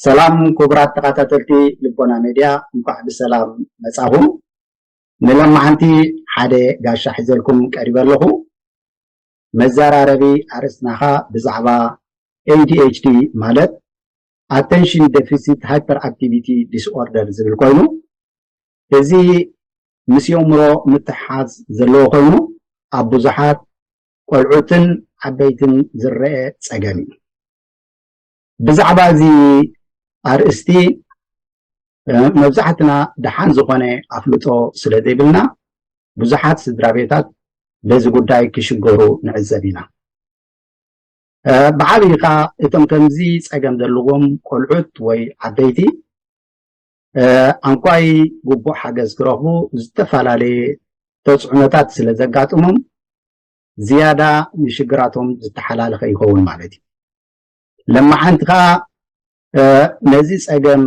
ሰላም ክቡራት ተኸታተልቲ ልቦና ሜድያ፣ እንኳዕ ብሰላም መጻኹም። ንሎማዓንቲ ሓደ ጋሻ ሒዘልኩም ቀሪበ ኣለኹ። መዘራረቢ ኣርእስትና ኸኣ ብዛዕባ A D H D ማለት Attention Deficit Hyperactivity Disorder ዝብል ኮይኑ፣ እዚ ምስ የእምሮ ምትሕሓዝ ዘለዎ ኮይኑ፣ ኣብ ብዙሓት ቆልዑትን ዓበይትን ዝረአ ጸገም እዩ። ብዛዕባ እዚ ኣርእስቲ፣ እ፣ መብዛሕትና ደሓን ዝኾነ ኣፍልጦ ስለ ዘይብልና፣ ብዙሓት ስድራ ቤታት በዚ ጉዳይ ክሽገሩ ንዕዘብ ኢና። እ፣ ብዓብዪ ኸኣ እቶም ከምዚ ጸገም ዘለዎም ቆልዑት ወይ ዓበይቲ፣ እ፣ ኣንኳይ ግቡእ ሓገዝ ክረኽቡ ዝተፈላለየ ተጽዕኖታት ስለ ዘጋጥሞም፣ ዝያዳ ንሽግራቶም ዝተሓላለኸ ይኸውን ማለት እዩ። ለማዓንቲ ኸኣ፣ እ፣ ነዚ ጸገም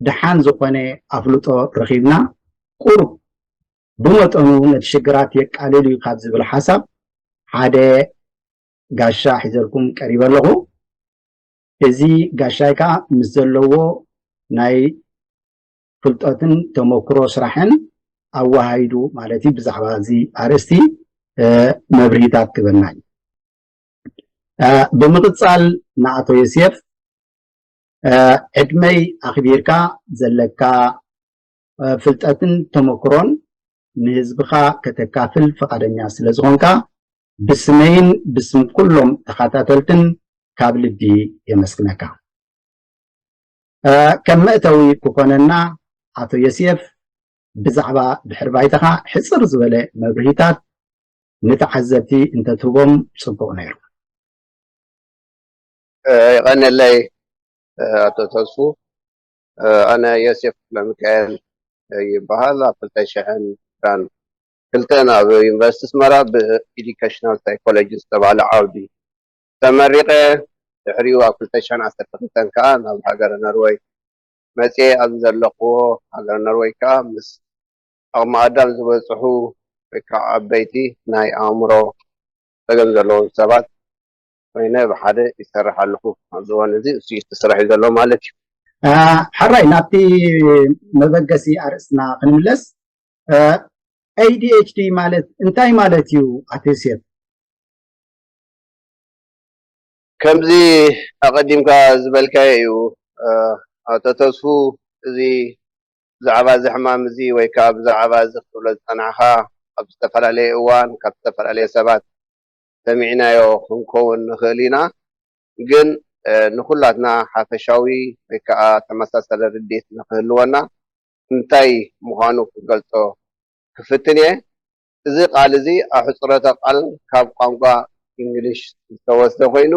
ደሓን ዝኾነ ኣፍልጦ ረኺብና፣ ቁሩብ ብመጠኑ ነቲ ሽግራት የቃልል እዩ ካብ ዝብል ሓሳብ ሓደ ጋሻ ሒዘልኩም ቀሪበ ኣለኹ። እዚ ጋሻይ ከኣ ምስ ዘለዎ ናይ ፍልጠትን ተመክሮ ስራሕን ኣወሃሂዱ ማለት እዩ ብዛዕባ እዚ ኣርእስቲ፣ እ፣ መብርሂታት ክበና እዩ። እ፣ ብምቕጻል ንኣቶ ዮሴፍ፣ እ፣ ዕድመይ ኣኽቢርካ ዘለካ፣ እ፣ ፍልጠትን ተመክሮን ንህዝብኻ ከተካፍል ፈቓደኛ ስለ ዝኾንካ ብስመይን ብስም ኩሎም ተኸታተልትን ካብ ልቢ የመስግነካ። እ፣ ከም መእተዊ ክኾነና ኣቶ ዮሴፍ ብዛዕባ ድሕሪ ባይታኻ ሕጽር ዝበለ መብርሂታት ንተዓዘብቲ እንተትህቦም ጽቡቕ ነይሩ። እ፣ ይቐንየለይ፣ እ፣ ኣቶ ተስፉ። እ፣ ኣነ ዮሴፍ ለሚካኤል ይበሃል። ኣብ ክልተ ሽሕን ዕስራን ክልተን ኣብ ዩኒቨርሲቲ ኣስመራ ብ ኤዱኬሽናል ሳይኮሎጂ ዝተባህለ ዓውዲ ተመሪቐ። ድሕሪኡ ኣብ ክልተ ሽሕን ዓሰርተ ክልተን ከኣ ናብ ሃገረ ኖርወይ መጽየ። ኣብዚ ዘለኽዎ ሃገረ ኖርወይ ከኣ ምስ ዓቕሚ ኣዳም ዝበጽሑ ወይ ከዓ ዓበይቲ ናይ ኣእምሮ ጸገም ዘለዎም ሰባት ኮይነ ብሓደ ይሰርሕ ኣለኹ። ኣብዚ እዋን እዚ እሱ እዩ ተሰራሒ ዘሎ ማለት እዩ። እ፣ ሕራይ፣ ናብቲ መበገሲ ኣርእስትና ክንምለስ፣ እ፣ A D H D ማለት እንታይ ማለት እዩ ኣቶ ዮሴፍ? ከምዚ ኣቐዲምካ ዝበልካዮ እዩ፣ እ፣ ኣቶ ተስፉ፣ እዚ ብዛዕባ እዚ ሕማም እዚ ወይ ከዓ ብዛዕባ እዚ ክትብሎ ዝጸናሕኻ ኣብ ዝተፈላለየ እዋን ካብ ዝተፈላለየ ሰባት ሰሚዕናዮ ክንከውን ንኽእል ኢና። ግን፣ እ፣ ንኹላትና ሓፈሻዊ ወይ ከዓ ተመሳሳሊ ርድኢት ንኽህልወና እንታይ ምዃኑ ክገልጾ ክፍትን እየ። እዚ ቃል እዚ ኣሕጽሮተ ቃል ካብ ቋንቋ እንግሊሽ ዝተወስደ ኮይኑ፣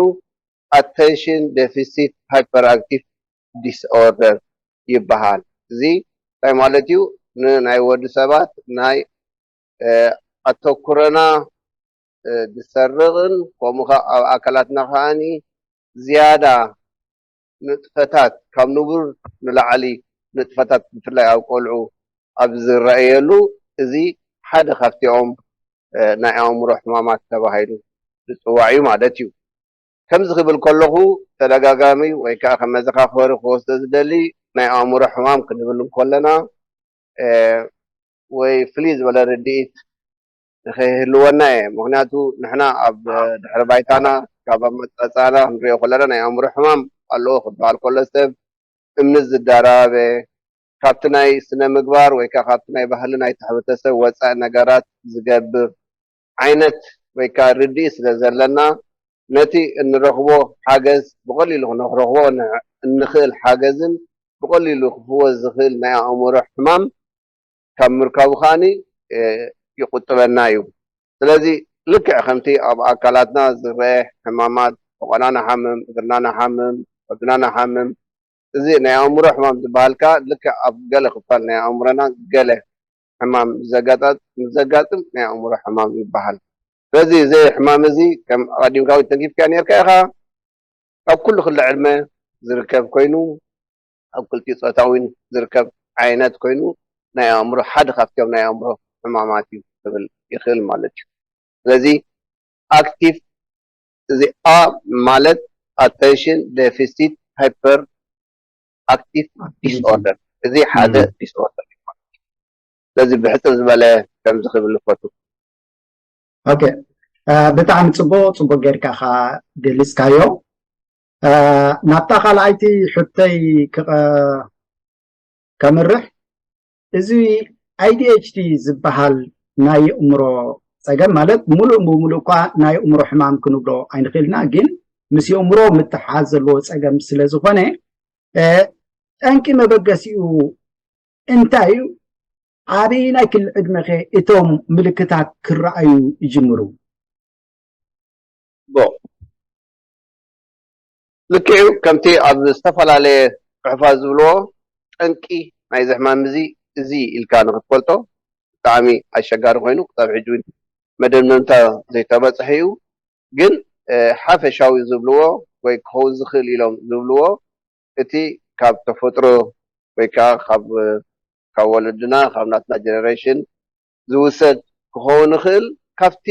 ኣተንሽን ደፊሲት ሃይፐርኣክቲቭ ዲስኦርደር ይበሃል። እዚ እንታይ ማለት እዩ? ንናይ ወዲ ሰባት ናይ፣ እ፣ ኣተኩሮና፣ እ፣ ዝሰርቕን፣ ከምኡ ኸዓ ኣብ ኣካላትና ከዓኒ ዝያዳ ንጥፈታት፣ ካብ ንቡር ንላዕሊ ንጥፈታት፣ ብፍላይ ኣብ ቆልዑ ኣብ ዝረኣየሉ፣ እዚ ሓደ ካብቲኦም፣ እ፣ ናይ ኣእምሮ ሕማማት ተባሂሉ ዝጽዋዕ እዩ ማለት እዩ። ከምዚ ክብል ከለኹ፣ ተደጋጋሚ ወይ ከዓ ከም መዘኻኸሪ ክወስዶ ዝደሊ፣ ናይ ኣእምሮ ሕማም ክንብል እንከለና፣ እ፣ ወይ ፍልይ ዝበለ ርድኢት ንኸይህልወና እየ። ምኽንያቱ ንሕና ኣብ ድሕሪ ባይታና፣ ካብ ኣመጻጽኣና ክንሪኦ ከለና፣ ናይ ኣእምሮ ሕማም ኣለዎ ክበሃል ከሎ፣ ሰብ እምኒ ዝደራበ፣ ካብቲ ናይ ስነ ምግባር ወይ ከዓ ካብቲ ናይ ባህሊ ናይቲ ሕብረተሰብ ወጻኢ ነገራት ዝገብር ዓይነት ወይ ከዓ ርድኢት ስለ ዘለና፣ ነቲ እንረኽቦ ሓገዝ ብቐሊሉ ክንረኽቦ ን-፣ እንኽእል ሓገዝን ብቐሊሉ ክፍወስ ዝኽእል ናይ ኣእምሮ ሕማም ካብ ምርካቡ ከዓኒ፣ እ፣ ይቑጥበና እዩ። ስለዚ ልክዕ ከምቲ ኣብ ኣካላትና ዝረአ ሕማማት፣ ሕቖና ንሓምም፣ እግርና ንሓምም፣ ከብድና ንሓምም፣ እዚ ናይ ኣእምሮ ሕማም ዝበሃል ከኣ ልክዕ ኣብ ገለ ክፋል ናይ ኣእምሮና ገለ ሕማም ዘጋጣ-፣ ዘጋጥም ናይ ኣእምሮ ሕማም ይበሃል። ስለዚ እዚ ሕማም እዚ ከም ኣቐዲምካ እውን ተንኪፍካ ነርካ ኢኻ፣ ኣብ ኩሉ ክሊ ዕድመ ዝርከብ ኮይኑ፣ ኣብ ክልቲኡ ጾታ እውን ዝርከብ ዓይነት ኮይኑ፣ ናይ ኣእምሮ ሓደ ካብቶም ናይ ኣእምሮ ሕማማት እዩ ክብል ይኽእል ማለት እዩ። ስለዚ ኣክቲቭ፣ እዚ A ማለት ኣቴንሽን ደፊሲት ሃይፐር active disorder። እዚ ሓደ disorder እዩ። ስለዚ ብሕፅር ዝበለ ከምዚ ክብል ንፈቱ። ኦኬ፣ ብጣዕሚ ፅቡቅ ፅቡቅ ጌርካ ካ ገሊፅካዮ። ናብታ ካልኣይቲ ሕቶይ ከምርሕ፣ እዚ ADHD ዝበሃል ናይ የእምሮ ፀገም ማለት ሙሉእ ብሙሉእ እኳ ናይ የእምሮ ሕማም ክንብሎ ኣይንኽእልና፣ ግን ምስ የእምሮ ምትሓዝ ዘለዎ ፀገም ስለ ዝኾነ ጠንቂ መበገሲኡ እንታይ እዩ? ኣበየናይ ክሊ ዕድመ ከ እቶም ምልክታት ክረኣዩ ይጅምሩ? ልክዕ እዩ። ከምቲ ኣብ ዝተፈላለየ ፅሑፋት ዝብልዎ ጠንቂ ናይዚ ሕማም እዚ እዚ ኢልካ ንክትፈልጦ ብጣዕሚ ኣሸጋሪ ኮይኑ ክሳብ ሕጂ እውን መደምደምታ ዘይተበፅሐ እዩ። ግን ሓፈሻዊ ዝብልዎ ወይ ክኸውን ዝኽእል ኢሎም ዝብልዎ እቲ ካብ ተፈጥሮ ወይ ከዓ ካብ ካብ ወለድና ካብ ናትና ጀነሬሽን ዝውሰድ ክኸውን ይኽእል። ካብቲ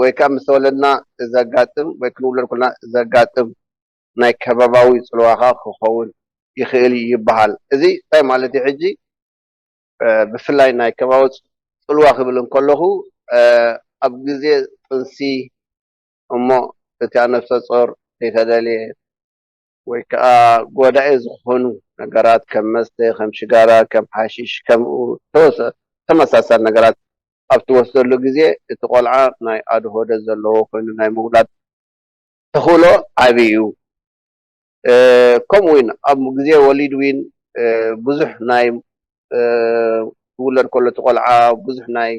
ወይ ከዓ ምስ ተወለድና ዘጋጥም ወይ ክንውለድ ኩልና ዘጋጥም ናይ ከባባዊ ፅልዋኻ ክኸውን ይኽእል ይበሃል። እዚ እንታይ ማለት እዩ? ሕጂ ብፍላይ ናይ ከባቢ ፅልዋ ክብል እንከለኹ ኣብ ግዜ ጥንሲ እሞ እቲ ነፍሰ ፆር ዘይተደልየ ወይ ከዓ ጎዳኢ ዝኾኑ ነገራት ከም መስተ፣ ከም ሽጋራ፣ ከም ሓሽሽ፣ ከምኡ ተመሳሳሊ ነገራት ኣብ ትወስደሉ ግዜ እቲ ቆልዓ ናይ ኣድሆደ ዘለዎ ኮይኑ ናይ ምውላድ ተኽእሎ ዓብዪ እዩ። ከምኡ እውን ኣብ ግዜ ወሊድ እውን ብዙሕ ናይ ትውለድ ከሎ እቲ ቆልዓ ብዙሕ ናይ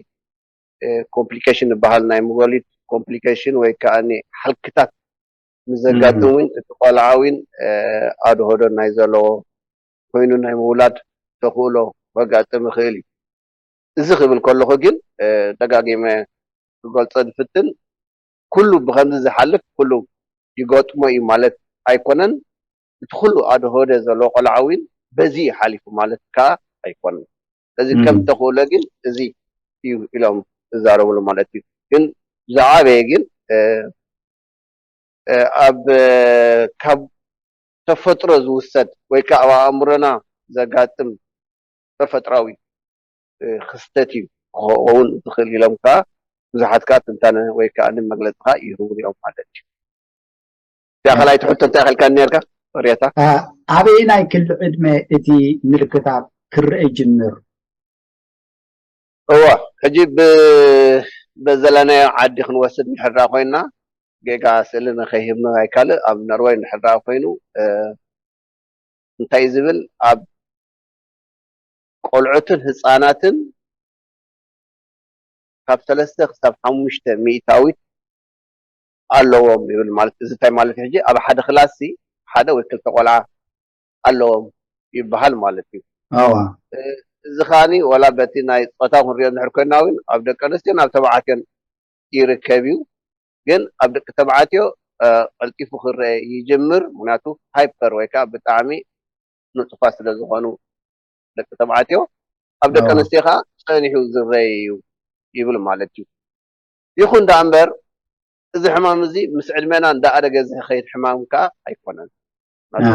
ኮምፕሊኬሽን ዝበሃል ናይ ወሊድ ኮምፕሊኬሽን ወይ ከዓ ሓልክታት ምስ ዘጋጥም እውን እቲ ቆልዓ እውን ኣድሆዶ ናይ ዘለዎ ኮይኑ ናይ ምውላድ ተኽእሎ ከጋጥም ይኽእል እዩ። እዚ ክብል ከለኹ ግን ደጋጊመ ክገልፆ ዝፍትን ኩሉ ብከምዚ ዝሓልፍ ኩሉ ይገጥሞ እዩ ማለት ኣይኮነን። እቲ ኩሉ ኣድሆደ ዘሎ ቆልዓ እውን በዚ እዩ ሓሊፉ ማለት ከዓ ኣይኮነን። እዚ ከም ተኽእሎ ግን እዚ እዩ ኢሎም ዝዛረብሉ ማለት እዩ። ግን ዝዓበየ ግን ኣብ ካብ ተፈጥሮ ዝውሰድ ወይ ከዓ ኣብ ኣእምሮና ዘጋጥም ተፈጥራዊ ክስተት እዩ ክኸውን ዝኽእል ኢሎም ከዓ ብዙሓት ከዓ ትንታነ ወይ ከዓ መግለፂ ከዓ ይህቡ እዮም ማለት እዩ። እዚኣ ካልኣይቲ ሕቶ እንታይ ኢልካኒ ነርካ ሪታ? ኣበየናይ ክሊ ዕድመ እቲ ምልክታት ክረአ ይጅምር? እወ፣ ሕጂ በዘለናዮ ዓዲ ክንወስድ ንሕራ ኮይና ጌጋ ስእሊ ንኸይህብኒ ኣይካልእ ኣብ ነርወይ ንሕራ ኮይኑ እንታይ ዝብል ኣብ ቆልዑትን ህፃናትን ካብ ሰለስተ ክሳብ ሓሙሽተ ሚእታዊት ኣለዎም ይብል። ማለት እዚ እንታይ ማለት ሕጂ ኣብ ሓደ ክላሲ ሓደ ወይ ክልተ ቆልዓ ኣለዎም ይበሃል ማለት እዩ። እዚ ከዓኒ ወላ በቲ ናይ ፆታ ክንሪኦ እንድሕር ኮይና እውን ኣብ ደቂ ኣንስትዮን ኣብ ተባዕትዮን ይርከብ እዩ። ግን ኣብ ደቂ ተባዕትዮ ቀልጢፉ ክረአ ይጅምር። ምክንያቱ ሃይፐር ወይ ከዓ ብጣዕሚ ንጡፋት ስለ ዝኾኑ ደቂ ተባዕትዮ ኣብ ደቂ ኣንስትዮ ከዓ ፀኒሑ ዝረአ እዩ ይብል ማለት እዩ። ይኹን ደኣ እምበር እዚ ሕማም እዚ ምስ ዕድሜና እንዳኣደገ ዝኸይድ ሕማም ከዓ ኣይኮነን።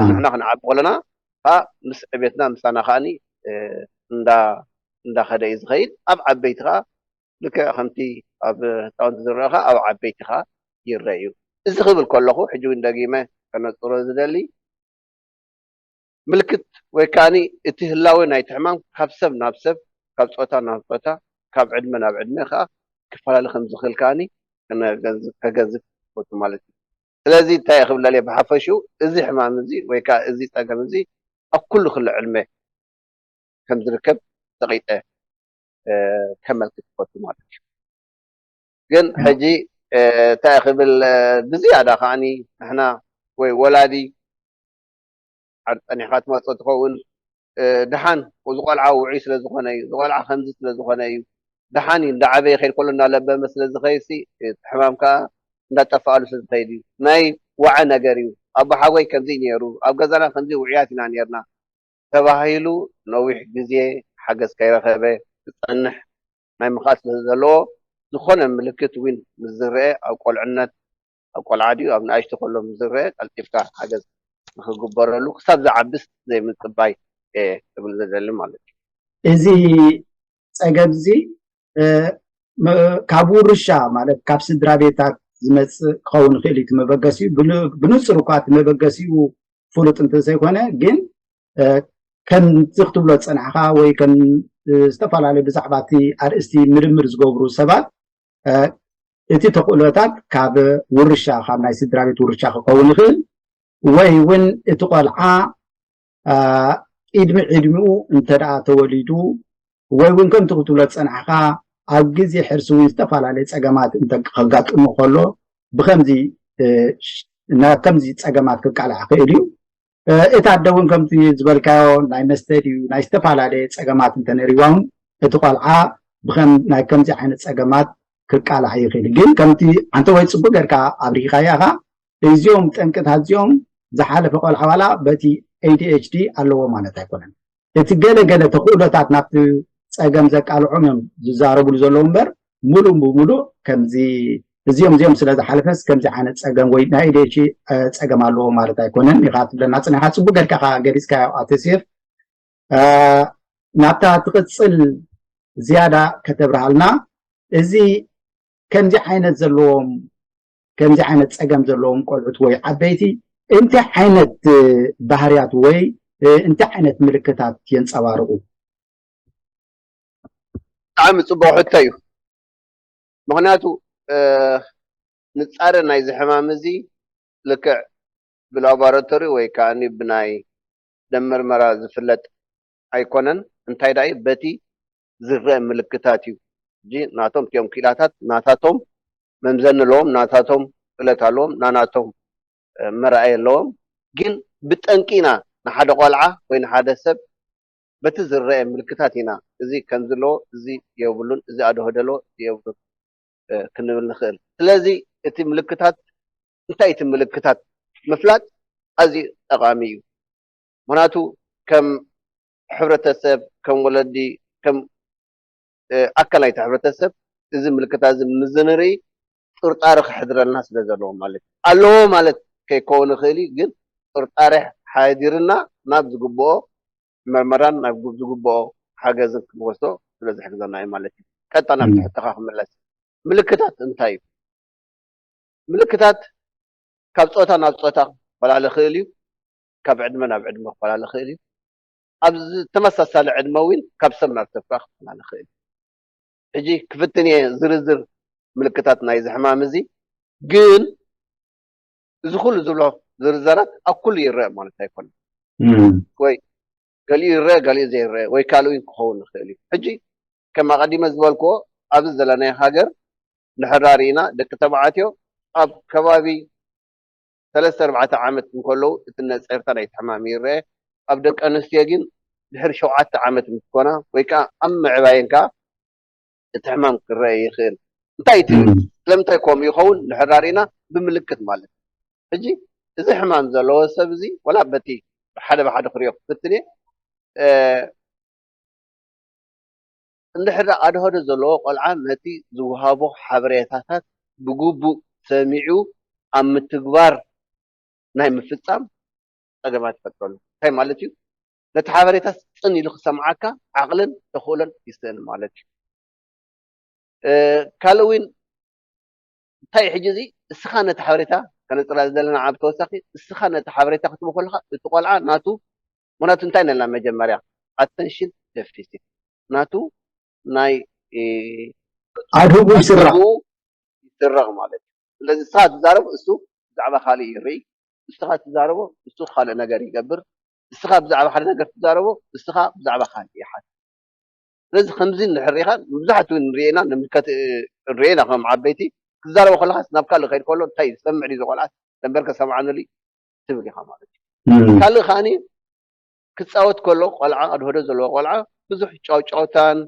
ንሕና ክንዓቢ ከለና ከዓ ምስ ዕቤትና ምሳና ከዓኒ እንዳኸደ እዩ ዝኸይድ። ኣብ ዓበይቲ ከዓ ልክዕ ከምቲ ኣብ ህፃውንቲ ዝረአ ከዓ ኣብ ዓበይቲ ከዓ ይረአ እዩ። እዚ ክብል ከለኹ ሕጂ እውን ደጊመ ከነፅሮ ዝደሊ ምልክት ወይ ከዓኒ እቲ ህላወ ናይቲ ሕማም ካብ ሰብ ናብ ሰብ ካብ ፆታ ናብ ፆታ ካብ ዕድመ ናብ ዕድመ ከዓ ክፈላለ ከም ዝኽእል ከዓኒ ከነገንዝብ ከገንዝብ ይፈቱ ማለት እዩ። ስለዚ እንታይ ክብለል ብሓፈሽኡ እዚ ሕማም እዚ ወይ ከዓ እዚ ፀገም እዚ ኣብ ኩሉ ክሊ ዕድመ ከም ዝርከብ ፀቂጠ ከመልክት ይፈቱ ማለት እዩ። ግን ሕጂ እንታይ ክብል ብዝያዳ ከዓኒ ንሕና ወይ ወላዲ ዓዲ ፀኒሕካ ትመፅእ ትኸውን ድሓን እዚ ቆልዓ ውዑይ ስለ ዝኾነ እዩ፣ እዚ ቆልዓ ከምዚ ስለ ዝኾነ እዩ፣ ድሓን እዩ እንዳዓበየ ከይድ ከሎ እንዳለበመ ስለ ዝኸይድሲ እቲ ሕማም ከዓ እንዳጠፋኣሉ ስለ ዝኸይድ እዩ። ናይ ዋዐ ነገር እዩ። ኣቦሓጎይ ከምዚ ነይሩ፣ ኣብ ገዛና ከምዚ ውዑያት ኢና ነይርና ተባሂሉ ነዊሕ ግዜ ሓገዝ ከይረኸበ ክፀንሕ ናይ ምኽኣል ስለ ዘለዎ ዝኾነ ምልክት እውን ምስ ዝረአ ኣብ ቆልዕነት ኣብ ቆልዓ ድዩ ኣብ ንኣሽቱ ከሎ ምስ ዝረአ ቀልጢፍካ ሓገዝ ንክግበረሉ ክሳብ ዝዓብስ ዘይምፅባይ እየ ክብል ዝደሊ ማለት እዩ። እዚ ፀገም እዚ ካብ ውርሻ ማለት ካብ ስድራ ቤታት ዝመፅእ ክኸውን ይኽእል እዩ። እቲ መበገሲኡ ብንፁር እኳ እቲ መበገሲኡ ፍሉጥ እንተዘይኮነ ግን ከምዚ ክትብሎ ዝፀናሕካ ወይ ከም ዝተፈላለዩ ብዛዕባ እቲ ኣርእስቲ ምርምር ዝገብሩ ሰባት እቲ ተኽእሎታት ካብ ውርሻ ካብ ናይ ስድራ ቤት ውርሻ ክኸውን ይኽእል ወይ እውን እቲ ቆልዓ ቅድሚ ዕድሚኡ እንተ ደኣ ተወሊዱ ወይ እውን ከምቲ ክትብሎ ዝፀናሕካ ኣብ ግዜ ሕርሲ እውን ዝተፈላለዩ ፀገማት እንተ ከጋጥሞ ከሎ ብከምዚ ናብ ከምዚ ፀገማት ክቃላዕ ክእል እዩ። እቲ ኣደ እውን ከምቲ ዝበልካዮ ናይ መስተ ድዩ ናይ ዝተፈላለየ ፀገማት እንተነይርዋ እውን እቲ ቆልዓ ብከም ናይ ከምዚ ዓይነት ፀገማት ክቃላዕ ይኽእል። ግን ከምቲ ሓንቲ ወይ ፅቡቅ ጌርካ ኣብሪኻያ ኢኻ። እዚኦም ጠንቅታት እዚኦም ዝሓለፈ ቆልዓ ዋላ በቲ ኤ ዲ ኤች ዲ ኣለዎ ማለት ኣይኮነን። እቲ ገለ ገለ ተኽእሎታት ናብቲ ፀገም ዘቃልዖም እዮም ዝዛረብሉ ዘለዉ እምበር ሙሉእ ብሙሉእ ከምዚ እዚኦም እዚኦም ስለ ዝሓለፈስ ከምዚ ዓይነት ፀገም ወይ ናይ ኤ ዲ ኤች ዲ ፀገም ኣለዎ ማለት ኣይኮነን ኢኻ ትብለና ፅኒኻ። ፅቡቅ ጌርካ ኢኻ ገሊፅካዮ ኣቶ ዮሴፍ። ናብታ ትቕፅል ዝያዳ ከተብርሃልና እዚ ከምዚ ዓይነት ዘለዎም ከምዚ ዓይነት ፀገም ዘለዎም ቆልዑት ወይ ዓበይቲ እንታይ ዓይነት ባህርያት ወይ እንታይ ዓይነት ምልክታት የንፀባርቑ? ብጣዕሚ ፅቡቅ ሕቶ እዩ። ምክንያቱ ንፃረ ናይዚ ሕማም እዚ ልክዕ ብላቦራቶሪ ወይ ከዓ ብናይ ደም መርመራ ዝፍለጥ ኣይኮነን። እንታይ ደኣ በቲ ዝረአ ምልክታት እዩ። ሕጂ ናቶም እቲኦም ክኢላታት ናታቶም መምዘኒ ኣለዎም፣ ናታቶም ክእለት ኣለዎም፣ ናናቶም መርኣይ ኣለዎም። ግን ብጠንቂ ኢና ንሓደ ቆልዓ ወይ ንሓደ ሰብ በቲ ዝረአ ምልክታት ኢና እዚ ከምዚ ኣለዎ፣ እዚ የብሉን፣ እዚ ኣድህዶ ኣለዎ፣ እዚ የብሉን ክንብል ንኽእል። ስለዚ እቲ ምልክታት እንታይ እቲ ምልክታት ምፍላጥ ኣዝዩ ጠቓሚ እዩ። ምክንያቱ ከም ሕብረተሰብ ከም ወለዲ ከም ኣካል ናይቲ ሕብረተሰብ እዚ ምልክታት እዚ ምዝንርኢ ጥርጣረ ክሕድረልና ስለ ዘለዎ ማለት እዩ። ኣለዎ ማለት ከይከውን ይኽእል እዩ፣ ግን ጥርጣረ ሓዲርና ናብ ዝግብኦ መርመራን ናብ ዝግብኦ ሓገዝን ክንወስዶ ስለ ዝሕግዘና እዩ ማለት እዩ። ቀጥታ ናብ ሕቶኻ ክምለስ፣ ምልክታት እንታይ እዩ? ምልክታት ካብ ፆታ ናብ ፆታ ክፈላለ ይኽእል እዩ። ካብ ዕድመ ናብ ዕድመ ክፈላለ ይኽእል እዩ። ኣብ ተመሳሳሊ ዕድመ እውን ካብ ሰብ ናብ ሰብ ከዓ ክፈላለ ይኽእል እዩ። ሕጂ ክፍትን እየ ዝርዝር ምልክታት ናይዚ ሕማም እዚ፣ ግን እዚ ኩሉ ዝብሎ ዝርዝራት ኣብ ኩሉ ይረአ ማለት ኣይኮነን። ወይ ገሊኡ ይረአ ገሊኡ ዘይረአ ወይ ካልእ እውን ክኸውን ይኽእል እዩ። ሕጂ ከም ኣቐዲመ ዝበልክዎ ኣብዚ ዘለናዮ ሃገር እንድሕር ርኢና ደቂ ተባዕትዮ ኣብ ከባቢ ሰለስተ ኣርባዕተ ዓመት እንከለዉ እቲ ነፀርታ ናይቲ ሕማም ይረአ። ኣብ ደቂ ኣንስትዮ ግን ድሕሪ ሸውዓተ ዓመት ምስ ኮና ወይ ከዓ ኣብ ምዕባየን ከዓ እቲ ሕማም ክረአ ይኽእል። እንታይ እቲ ስለምንታይ ከምኡ ይኸውን እንድሕር ርኢና ብምልክት ማለት እዩ። ሕጂ እዚ ሕማም ዘለዎ ሰብ እዚ ወላ በቲ ብሓደ ብሓደ ክሪኦ ክፍትን እየ እንድሕር ኣድህዶ ዘለዎ ቆልዓ ነቲ ዝወሃቦ ሓበሬታታት ብግቡእ ሰሚዑ ኣብ ምትግባር ናይ ምፍፃም ፀገማት ይፈጥረሉ። እንታይ ማለት እዩ? ነቲ ሓበሬታ ስፅን ኢሉ ክሰምዓካ ዓቕልን ተኽእሎን ይስእን ማለት እዩ። ካልእ እውን እንታይ ሕጂ እዚ እስኻ ነቲ ሓበሬታ ከነፅላ ዘለና ዓብ ተወሳኺ እስኻ ነቲ ሓበሬታ ክትቦ ከለካ እቲ ቆልዓ ናቱ ምክንያቱ እንታይ ነልና መጀመርያ attention deficit ናቱ ናይ ኣድህቡ ይስራዕ ይስረቕ ማለት እዩ። ስለዚ እስኻ ትዛረብ እሱ ብዛዕባ ካልእ ይርኢ፣ እስኻ ትዛረቦ እሱ ካልእ ነገር ይገብር፣ እስኻ ብዛዕባ ሓደ ነገር ትዛረቦ እስኻ ብዛዕባ ካልእ ይሓት ስለዚ ከምዚ እንድሕር ሪኢኻ መብዛሕትኡ ንሪኤና ንምልከት ንሪኤና ከም ዓበይቲ ክዛረቦ ከለኻስ ናብ ካልእ ከይድ ከሎ እንታይ እዩ ዝሰምዕ ድዩ ዝቆልዓት ደንበርከ ሰምዓንሉ ትብል ኢኻ ማለት እዩ ካልእ ከዓኒ ክፃወት ከሎ ቆልዓ ኣድህዶ ዘለዎ ቆልዓ ብዙሕ ጫውጫውታን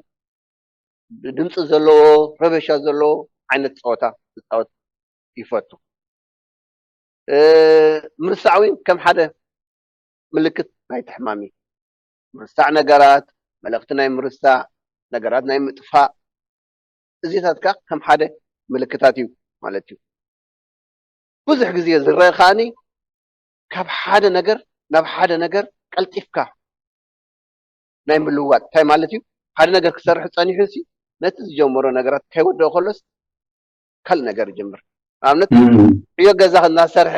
ድምፂ ዘለዎ ረበሻ ዘለዎ ዓይነት ፀወታ ክፃወት ይፈቱ ምርሳዕ እውን ከም ሓደ ምልክት ናይቲ ሕማም እዩ። ምርሳዕ ነገራት፣ መልእኽቲ ናይ ምርሳዕ፣ ነገራት ናይ ምጥፋእ፣ እዚታት ከዓ ከም ሓደ ምልክታት እዩ ማለት እዩ። ብዙሕ ግዜ ዝረአ ከዓኒ ካብ ሓደ ነገር ናብ ሓደ ነገር ቀልጢፍካ ናይ ምልዋጥ እንታይ ማለት እዩ? ሓደ ነገር ክሰርሕ ጸኒሑ ሲ ነቲ ዝጀመሮ ነገራት ከይወደኦ ከሎስ ካልእ ነገር ይጀምር። ንኣብነት ዕዮ ገዛ እናሰርሐ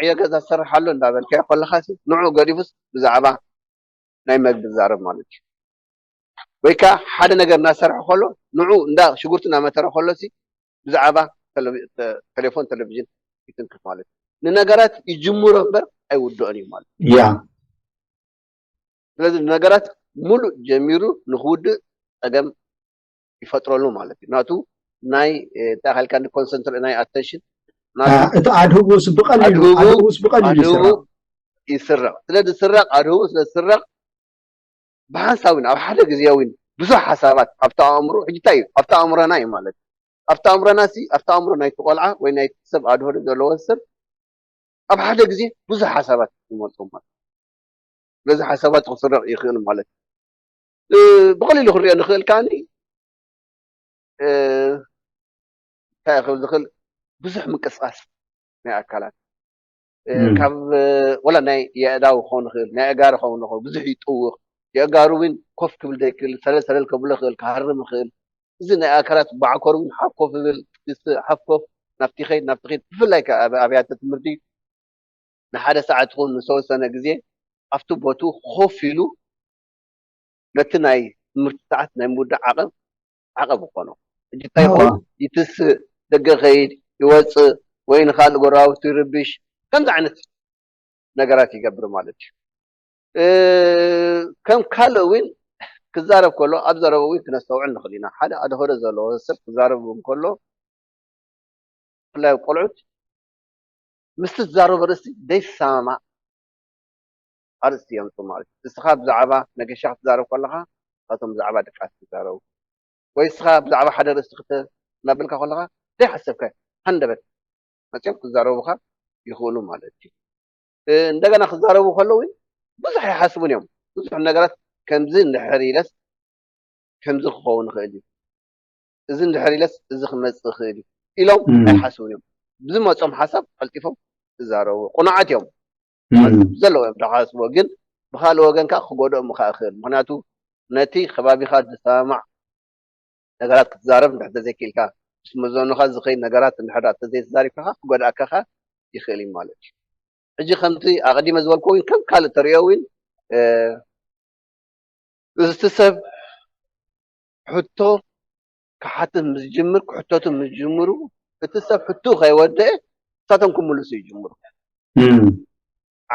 ዕዮ ገዛ ዝሰርሕ ኣሎ እንዳበልካዮ ከለኻ ሲ ንዑ ገዲፉስ ብዛዕባ ናይ መግቢ ዝዛረብ ማለት እዩ። ወይ ከዓ ሓደ ነገር እናሰርሐ ከሎ ንዑ እንዳ ሽጉርቲ እናመተረ ከሎ ሲ ብዛዕባ ቴሌፎን ቴሌቪዥን ይትንክፍ ማለት እዩ። ንነገራት ይጅምሮ እምበር ኣይውድኦን እዩ ማለት እዩ። ያ ስለዚ ነገራት ሙሉእ ጀሚሩ ንክውድእ ፀገም ይፈጥረሉ ማለት እዩ። ናቱ ናይ እንታይ ካልካ ኮንሰንትሬ ናይ ኣተንሽን እቲ ኣድህቡስ ብቐሊሉ ኣድህቡስ ብቐሊሉ ይስራቕ። ይስረቕ። ስለ ዝስረቕ ኣድህቡ ስለ ዝስረቕ ብሓንሳብ እውን ኣብ ሓደ ግዜ እውን ብዙሕ ሓሳባት ኣብቲ ኣእምሮ ሕጂ እንታይ እዩ ኣብቲ ኣእምሮና እዩ ማለት ኣብቲ ኣእምሮና ሲ ኣብቲ ኣእምሮ ናይቲ ቆልዓ ወይ ናይቲ ሰብ ኣድህዶ ዘለዎ ሰብ ኣብ ሓደ ግዜ ብዙሕ ሓሳባት ይመፁ ማለት በዚ ሓሳባት ክስረቕ ይኽእል ማለት ብቐሊሉ ክንሪኦ ንኽእል ከዓኒ እንታይ ክብል ዝኽእል ብዙሕ ምንቅስቃስ ናይ ኣካላት ካብ ወላ ናይ የእዳው ክኸውን ይኽእል ናይ ኣእጋር ክኸውን ይኽእል ብዙሕ ይጥውቕ የእጋሩ እውን ኮፍ ክብል ዘይክእል ሰለል ሰለል ከብሎ ይኽእል ክሃርም ይኽእል እዚ ናይ ኣካላት ባዕኮር እውን ሓፍ ኮፍ ይብል ሓፍ ኮፍ ናብቲ ኸይድ ናብቲ ኸይድ ብፍላይ ኣብ ኣብያተ ትምህርቲ ንሓደ ሰዓት ትኹን ንዝተወሰነ ግዜ ኣብቲ ቦትኡ ኮፍ ኢሉ ነቲ ናይ ትምህርቲ ሰዓት ናይ ምውዳእ ዓቐብ ዓቐብ ይኾኖ። ሕጂ እንታይ ይኸውን? ይትስእ፣ ደገ ይኸይድ፣ ይወፅእ ወይ ንኻልእ ጎረባብቱ ይርብሽ ከምዚ ዓይነት ነገራት ይገብር ማለት እዩ። ከም ካልእ እውን ክዛረብ ከሎ ኣብ ዘረባ እውን ክነስተውዕል ንኽእል ኢና። ሓደ ኣድህዶ ዘለዎ ሰብ ክዛረብ እውን ከሎ ብፍላይ ኣብ ቆልዑት ምስቲ ዝዛረቦ ኣርእስቲ ዘይሰማማዕ ኣርእስቲ የምፅኡ ማለት እዩ። ንስኻ ብዛዕባ መገሻ ክትዛረብ ከለኻ ንሳቶም ብዛዕባ ድቃስ ይዛረቡ ወይ ንስኻ ብዛዕባ ሓደ ኣርእስቲ ክተ እናበልካ ከለኻ ዘይሓሰብካዮ ሃንደበት መፅኦም ክዛረቡኻ ይኽእሉ ማለት እዩ። እንደገና ክዛረቡ ከለዉ እውን ብዙሕ ኣይሓስቡን እዮም። ብዙሕ ነገራት ከምዚ እንድሕር ኢለስ ከምዚ ክኸውን ይኽእል እዩ፣ እዚ እንድሕር ኢለስ እዚ ክመፅእ ይኽእል እዩ ኢሎም ኣይሓስቡን እዮም። ብዝመፆም ሓሳብ ቀልጢፎም ይዛረቡ። ቁኑዓት እዮም፣ ሓሳብ ዘለዎ እዮም ዝሓስብዎ፣ ግን ብኻልእ ወገን ከዓ ክጎድኦም ከዓ ይኽእል። ምኽንያቱ ነቲ ከባቢኻ ዝሰማማዕ ነገራት ክትዛረብ እንድሕር ተዘይክኢልካ፣ ምስ መዘኑኻ ዝኸይድ ነገራት እንድሕር ተዘይተዛሪብካ ከዓ ክጎድኣካ ከዓ ይኽእል እዩ ማለት እዩ። ሕጂ ከምቲ ኣቐዲመ ዝበልኩ እውን ከም ካልእ ተሪኦ እውን እዚ ሰብ ሕቶ ክሓትት ምስ ዝጅምር ክሕተቱ ምስ ዝጅምሩ እቲ ሰብ ሕትኡ ከይወደአ ንሳቶም ክምልሱ ይጅምሩ።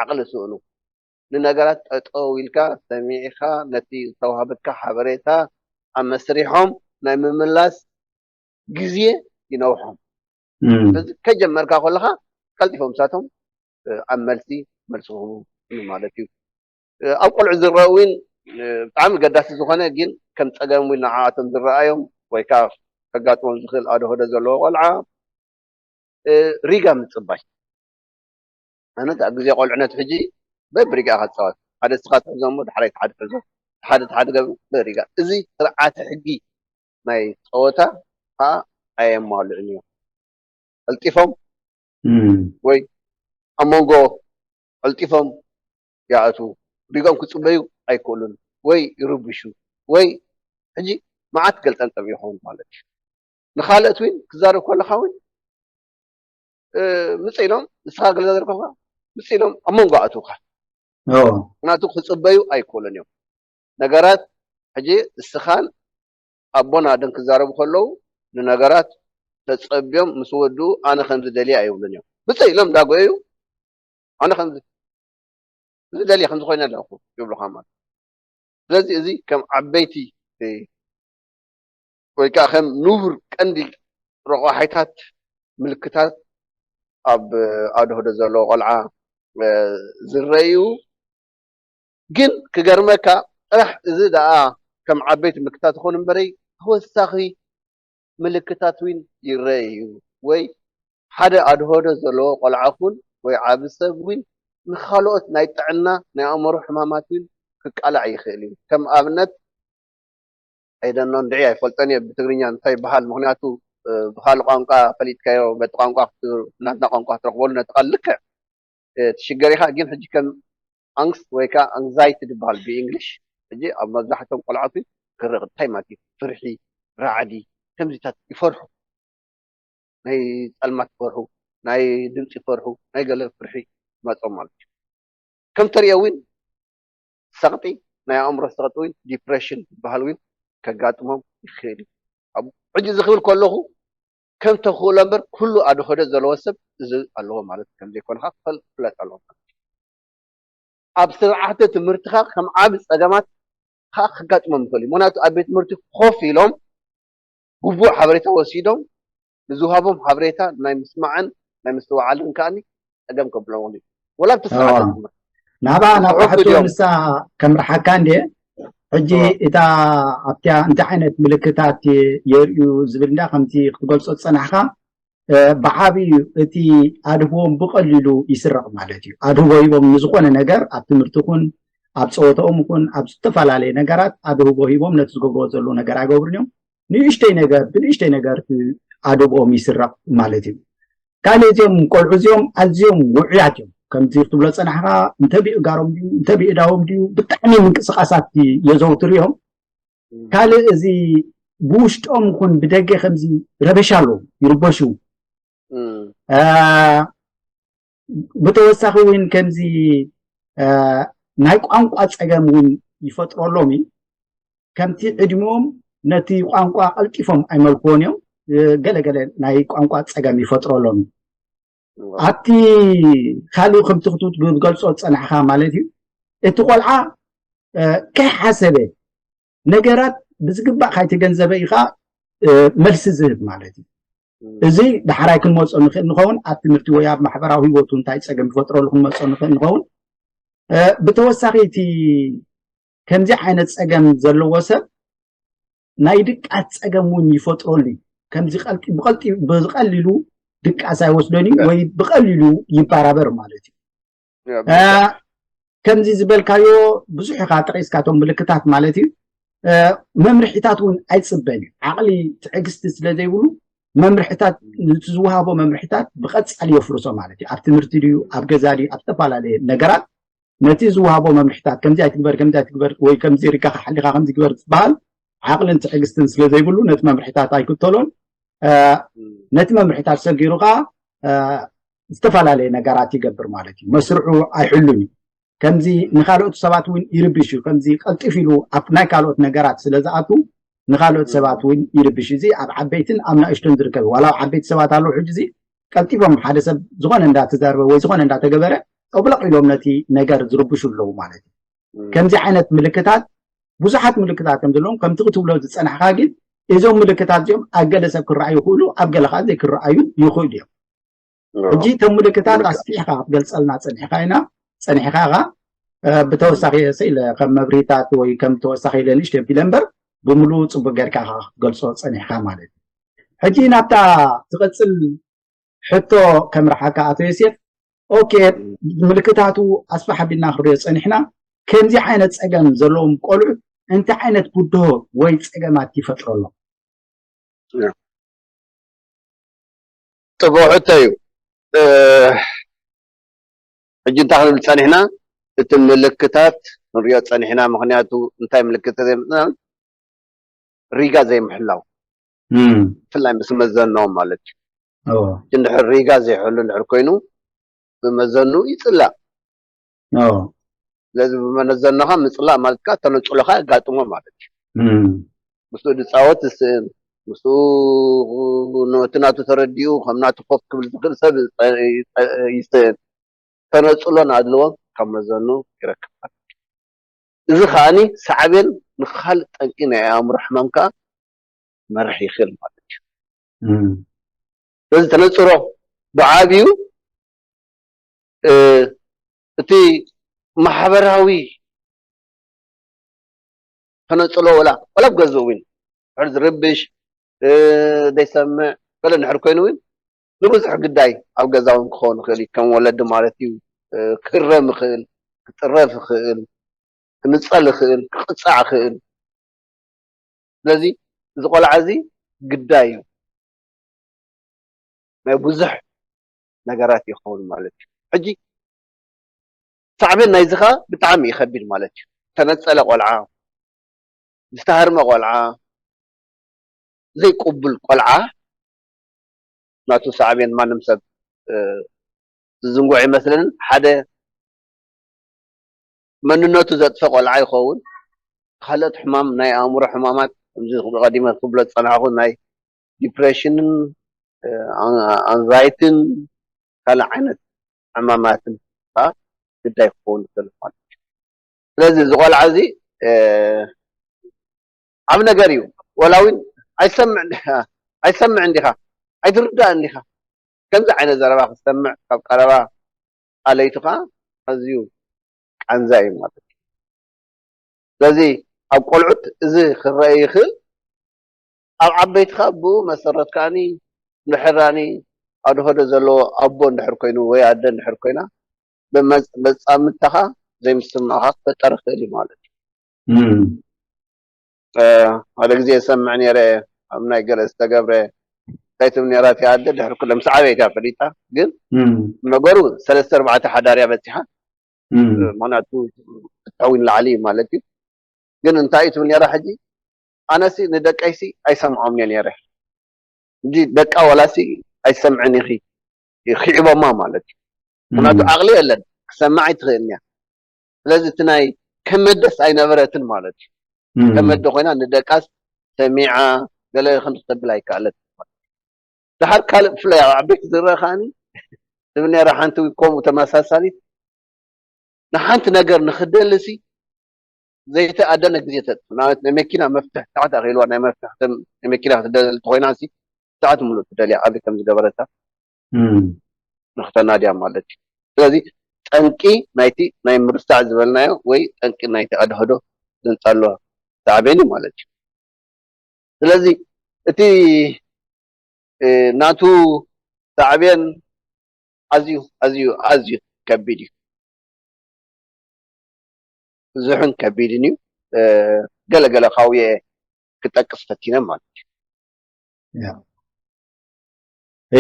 ዓቕሊ ስእኑ ንነገራት ጠጠው ኢልካ ሰሚዕኻ ነቲ ዝተዋህበካ ሓበሬታ ኣመስሪሖም ናይ ምምላስ ግዜ ይነውሖም። ስለዚ ከጀመርካ ከለኻ ቀልጢፎም ንሳቶም ኣብ መልሲ መልሲ ክህቡ ማለት እዩ። ኣብ ቆልዑ ዝረአ እውን ብጣዕሚ ገዳሲ ዝኾነ ግን ከም ፀገም እውን ንዓኣቶም ዝረኣዮም ወይ ከዓ ከጋጥሞም ዝኽእል ኣድህዶ ዘለዎ ቆልዓ ሪጋ ምፅባይ ኣነት ኣብ ግዜ ቆልዕነት ሕጂ በብሪጋ ኢኻ ትፃወት ሓደ እስኻ ትሕዞ እሞ ድሓራይ ሓደ ትሕዞ ሓደ ሓደ ገብ በሪጋ እዚ ስርዓተ ሕጊ ናይ ፀወታ ከዓ ኣየማልዑን እዮም ቀልጢፎም ወይ ኣብ መንጎ ቀልጢፎም ይኣትዉ ሪጎም ክፅበዩ ኣይክእሉን ወይ ይርብሹ ወይ ሕጂ መዓት ገልጠምጠም ይኸውን ማለት እዩ ንኻልኦት እውን ክዛረብ ከለኻ እውን ምፅ ኢሎም ንስኻ ገለ ዘርከብካ ምፅ ኢሎም ኣብ መንጎ ኣእትውካ ምክንያቱ ክፅበዩ ኣይክእሉን እዮም ነገራት ሕጂ እስኻን ኣቦን ኣደን ክዛረቡ ከለዉ ንነገራት ተፀብዮም ምስ ወድኡ ኣነ ከምዚ ደልየ ኣይብሉን እዮም ምፅ ኢሎም እንዳጎየዩ ኣነ ከምዚ እዚ ደልየ ከምዚ ኮይነ ኣለኹ ይብሉኻ ማለት ስለዚ እዚ ከም ዓበይቲ ወይ ከዓ ከም ንቡር ቀንዲ ረቋሒታት ምልክታት ኣብ ኣድህዶ ዘለዎ ቆልዓ ዝረዩ ግን ክገርመካ ጥራሕ እዚ ደኣ ከም ዓበይቲ ምልክታት ይኾኑ እምበረይ ተወሳኺ ምልክታት እውን ይረአ እዩ ወይ ሓደ ኣድህዶ ዘለዎ ቆልዓ ኹን ወይ ዓቢ ሰብ እውን ንኻልኦት ናይ ጥዕና ናይ ኣእምሮ ሕማማት እውን ክቃላዕ ይኽእል እዩ ከም ኣብነት ኣይደኖ እንድዒ ኣይፈልጦን እየ ብትግርኛ እንታይ ይበሃል ምክንያቱ ብካልእ ቋንቋ ፈሊጥካዮ በቲ ቋንቋ ናትና ቋንቋ ክትረክበሉ ነቲ ቃል ልክዕ ትሽገር ኢኻ። ግን ሕጂ ከም ኣንግስ ወይ ከዓ ኣንግዛይቲ ዝበሃል ብእንግሊሽ፣ ሕጂ ኣብ መብዛሕቶም ቆልዓት ክረቕ እንታይ ማለት እዩ? ፍርሒ፣ ራዕዲ፣ ከምዚታት ይፈርሑ። ናይ ጸልማት ይፈርሑ፣ ናይ ድምፂ ይፈርሑ፣ ናይ ገለ ፍርሒ ይመጾም ማለት እዩ። ከም ተሪኦ እውን ሰቕጢ፣ ናይ ኣእምሮ ሰቕጢ እውን ዲፕሬሽን ዝበሃል እውን ከጋጥሞም ይኽእል እዩ። ኣብ ሕጂ እዚ ክብል ከለኹ ከም ተኽእሎ እምበር ኩሉ ኣድህዶ ዘለዎ ሰብ እዚ ኣለዎ ማለት ከም ዘይኮነ ክፈል- ክፍለጥ ኣለዎ ማለት እዩ። ኣብ ስርዓተ ትምህርትኻ ከም ዓቢ ጸገማት ከዓ ከጋጥሞም ይኽእል እዩ። ምክንያቱ ኣብ ቤት ትምህርቲ ኮፍ ኢሎም ግቡእ ሓበሬታ ወሲዶም ንዝውሃቦም ሓበሬታ ናይ ምስማዕን ናይ ምስትውዓልን ከኣኒ ጸገም ከብሎም ይኽእል እዩ። ወላ ኣብቲ ስርዓተ ትምህርቲ ናብኣ ናብ ሕቶ ንሳ ከምርሓካ እንዴ ሕጂ እታ ኣብቲያ እንታይ ዓይነት ምልክታት የርእዩ ዝብል እንዳ ከምቲ ክትገልጾ ዝጸናሕካ ብዓብዩ እቲ ኣድህቦም ብቐሊሉ ይስረቕ ማለት እዩ። ኣድህቦ ሂቦም ንዝኾነ ነገር ኣብ ትምህርቲ ኩን ኣብ ፀወታኦም ኩን ኣብ ዝተፈላለየ ነገራት ኣድህቦ ሂቦም ነቲ ዝገብርዎ ዘለዉ ነገር ኣይገብሩን እዮም። ንእሽተይ ነገር ብንእሽተይ ነገር ኣድህቦም ይስረቕ ማለት እዩ። ካልእ እዚኦም ቆልዑ እዚኦም ኣዝዮም ውዑያት እዮም። ከምዚ ክትብሎ ፀናሕካ እንተ ብእጋሮም ድዩ እንተ ብእዳዎም ድዩ ብጣዕሚ ምንቅስቃሳት የዘውትሩ እዮም። ካልእ እዚ ብውሽጦም ይኹን ብደገ ከምዚ ረበሻ ኣለዉ ይርበሹ። ብተወሳኺ እውን ከምዚ ናይ ቋንቋ ፀገም እውን ይፈጥረሎም እዩ። ከምቲ ዕድሚኦም ነቲ ቋንቋ ቀልጢፎም ኣይመልክዎን እዮም። ገለገለ ናይ ቋንቋ ፀገም ይፈጥረሎም እዩ። ኣብቲ ካልእ ከምቲ ክትገልፆ ዝፀናሕካ ማለት እዩ እቲ ቆልዓ ከይሓሰበ ነገራት ብዝግባእ ካይተገንዘበ ኢኻ መልሲ ዝህብ ማለት እዩ። እዚ ዳሕራይ ክንመፆ ንኽእል ንኸውን ኣብ ትምህርቲ ወይ ኣብ ማሕበራዊ ህይወቱ እንታይ ፀገም ይፈጥረሉ ክንመፆ ንኽእል ንኸውን። ብተወሳኺ እቲ ከምዚ ዓይነት ፀገም ዘለዎ ሰብ ናይ ድቃስ ፀገም እውን ይፈጥረሉ እዩ። ከምዚ ብቀሊሉ ድቃስ ኣይወስደን እዩ ወይ ብቀሊሉ ይባራበር ማለት እዩ። ከምዚ ዝበልካዮ ብዙሕ ኢኻ ጠቂስካቶም ምልክታት ማለት እዩ። መምርሒታት እውን ኣይፅበን እዩ። ዓቕሊ ትዕግስቲ ስለ ዘይብሉ መምርሒታት እቲ ዝወሃቦ መምርሒታት ብቐፃሊ የፍርሶ ማለት እዩ። ኣብ ትምህርቲ ድዩ ኣብ ገዛ ድዩ ኣብ ዝተፈላለየ ነገራት ነቲ ዝወሃቦ መምርሒታት ከምዚ ኣይትግበር ከምዚ ኣይትግበር ወይ ከምዚ ሪጋኻ ሓሊኻ ከምዚ ግበር ዝበሃል ዓቕልን ትዕግስትን ስለ ዘይብሉ ነቲ መምርሒታት ኣይክተሎን። ነቲ መምርሒታት ሰጊሩ ከዓ ዝተፈላለየ ነገራት ይገብር ማለት እዩ። መስርዑ ኣይሕሉን እዩ። ከምዚ ንካልኦት ሰባት እውን ይርብሽ እዩ። ከምዚ ቀልጢፍ ኢሉ ኣብ ናይ ካልኦት ነገራት ስለ ዝኣቱ ንካልኦት ሰባት እውን ይርብሽ። እዚ ኣብ ዓበይትን ኣብ ናእሽቶን ዝርከብ ዋላ ኣብ ዓበይቲ ሰባት ኣለዉ። ሕጂ እዚ ቀልጢፎም ሓደ ሰብ ዝኾነ እንዳተዛረበ ወይ ዝኾነ እንዳተገበረ ጠብለቕ ኢሎም ነቲ ነገር ዝርብሹ ኣለዉ ማለት እዩ። ከምዚ ዓይነት ምልክታት ብዙሓት ምልክታት ከም ዘለዎም ከምቲ ክትብሎ ዝፀናሕካ ግን እዞም ምልክታት እዚኦም ኣብ ገለ ሰብ ክረኣዩ ይኽእሉ ኣብ ገለ ከዓ ዘይክረኣዩ ይኽእሉ እዮም። ሕጂ እቶም ምልክታት ኣስፊሕካ ክትገልፀልና ፀኒሕካ ኢና ፀኒሕካ ኢኻ ብተወሳኺ ስኢለ ከም መብሪታት ወይ ከም ተወሳኺ ኢለ ንእሽተይ ኣቢለ እምበር ብምሉእ ፅቡቅ ጌርካ ኢኻ ክትገልፆ ፀኒሕካ ማለት እዩ። ሕጂ ናብታ ትቐፅል ሕቶ ከምርሓካ ኣቶ ዮሴፍ ኦኬ ምልክታቱ ኣስፋሕ ኣቢልና ክንሪኦ ፀኒሕና ከምዚ ዓይነት ፀገም ዘለዎም ቆልዑ እንታይ ዓይነት ብድሆ ወይ ፀገማት ይፈጥረሎም? ፅቡቅ ሕቶ እዩ። ሕጂ እንታይ ክንብል ፀኒሕና እቲ ምልክታት ክንሪኦ ፀኒሕና ምክንያቱ እንታይ ምልክት ተዘይምፅና ሪጋ ዘይምሕላው ብፍላይ ምስ መዘኖም ማለት እዩ። እንድሕር ሪጋ ዘይሕሉ እንድሕር ኮይኑ ብመዘኑ ይፅላእ። ስለዚ ብመዘኖኻ ምፅላእ ማለት ከዓ ተነፅሎኻ የጋጥሞ ማለት እዩ። ምስኡ ድፃወት ዝስእን ምስኡ ነቲ ናቱ ተረዲኡ ከም ናቱ ኮፍ ክብል ዝኽእል ሰብ ይስእን። ተነፅሎን ኣድልዎን ካብ መዘኑ ይረክብ። እዚ ከዓኒ ሳዕቤን ንካልእ ጠንቂ ናይ ኣእምሮ ሕማም ከዓ መርሕ ይኽእል ማለት እዩ። ስለዚ ተነፅሮ ብዓብዩ እቲ ማሕበራዊ ተነፅሎ ወላ ወላ ኣብ ገዝኡ እውን ድሕር ዝርብሽ ዘይሰምዕ ገለ ድሕር ኮይኑ እውን ንብዙሕ ግዳይ ኣብ ገዛ እውን ክኸውን ይኽእል እዩ። ከም ወለዲ ማለት እዩ ክህረም ይኽእል፣ ክጥረፍ ይኽእል፣ ክንፀል ይኽእል፣ ክቕፃዕ ይኽእል። ስለዚ እዚ ቆልዓ እዚ ግዳይ እዩ ናይ ብዙሕ ነገራት ይኸውን ማለት እዩ። ሕጂ ሳዕቤን ናይዚ ኸዓ ብጣዕሚ እዩ ከቢድ ማለት እዩ። ዝተነፀለ ቆልዓ፣ ዝተሃርመ ቆልዓ፣ ዘይቅቡል ቆልዓ፣ ናቱ ሳዕቤን ማንም ሰብ ዝዝንጎዕ ይመስለንን። ሓደ መንነቱ ዘጥፈ ቆልዓ ይኸውን። ካልኦት ሕማም፣ ናይ ኣእምሮ ሕማማት፣ ከምዚ ቀዲመ ክብሎ ዝፀናሕኩ፣ ናይ ዲፕሬሽንን ኣንዛይትን ካልእ ዓይነት ሕማማትን ከዓ ግዳይ ክኸውን ይኽእል ማለት እዩ። ስለዚ እዚ ቆልዓ እዚ ዓብ ነገር እዩ። ወላ እውን ኣይሰምዕ እንዲኻ፣ ኣይሰምዕ እንዲኻ፣ ኣይትርዳእ እንዲኻ፣ ከምዚ ዓይነት ዘረባ ክሰምዕ ካብ ቀረባ ኣለይቱ ከዓ ኣዝዩ ቃንዛ እዩ ማለት እዩ። ስለዚ ኣብ ቆልዑት እዚ ክረአ ይኽእል። ኣብ ዓበይቲ ከዓ ብኡ መሰረት ከዓኒ ንሕራኒ ኣድሆዶ ዘለዎ ኣቦ እንድሕር ኮይኑ ወይ ኣደ እንድሕር ኮይና መፃምድታኻ ዘይምስምዕኻ ክፈጠር ይኽእል እዩ ማለት እዩ። ሓደ ግዜ ዝሰምዕ ነይረ ኣብ ናይ ገለ ዝተገብረ እንታይ ትብል ነይራ እቲ ኣደ ድሕሪ ኩሎም ሰዓበ እያ ፈሊጣ ግን ነገሩ ሰለስተ ኣርባዕተ ሓዳር እያ በፂሓ ምክንያቱ ፍትሐዊ ንላዕሊ እዩ ማለት እዩ ግን እንታይ እዩ ትብል ነይራ ሕጂ ኣነሲ ንደቀይሲ ኣይሰምዖም እየ ነይረ እንጂ ደቃ ዋላሲ ኣይሰምዕን ኢኺ ይኽዕቦማ ማለት እዩ ምክንያቱ ዓቕሊ የለን ክሰምዕ ኣይትኽእልን እያ ስለዚ እቲ ናይ ከመደስ ኣይነበረትን ማለት እዩ ከመደ ኮይና ንደቃስ ሰሚዓ ገለ ክንዲ ክተብል ኣይከኣለት ድሓር ካልእ ብፍላይ ኣብ ዓበይቲ ዝረአ ከዓኒ ትብል ነራ ሓንቲ ከምኡ ተመሳሳሊት ንሓንቲ ነገር ንክደልሲ ዘይተኣደነ ግዜ ተጥፍ ንኣብነት ናይ መኪና መፍትሕ ሰዓት ኣኺልዋ ናይ መፍትሕ ናይ መኪና ክትደል ተኮይና ሲ ሰዓት ሙሉእ ትደልያ ኣብ ከም ዝገበረታ ንክተናድያ ማለት እዩ ስለዚ ጠንቂ ናይቲ ናይ ምርሳዕ ዝበልናዮ ወይ ጠንቂ ናይቲ ኣድህዶ ዘንፃሎ ሳዕቤን እዩ ማለት እዩ ስለዚ እቲ ናቱ ሳዕቤን ኣዝዩ ኣዝዩ ኣዝዩ ከቢድ እዩ ብዙሕን ከቢድን እዩ ገለገለ ካውየ ክጠቅስ ፈቲነ ማለት እዩ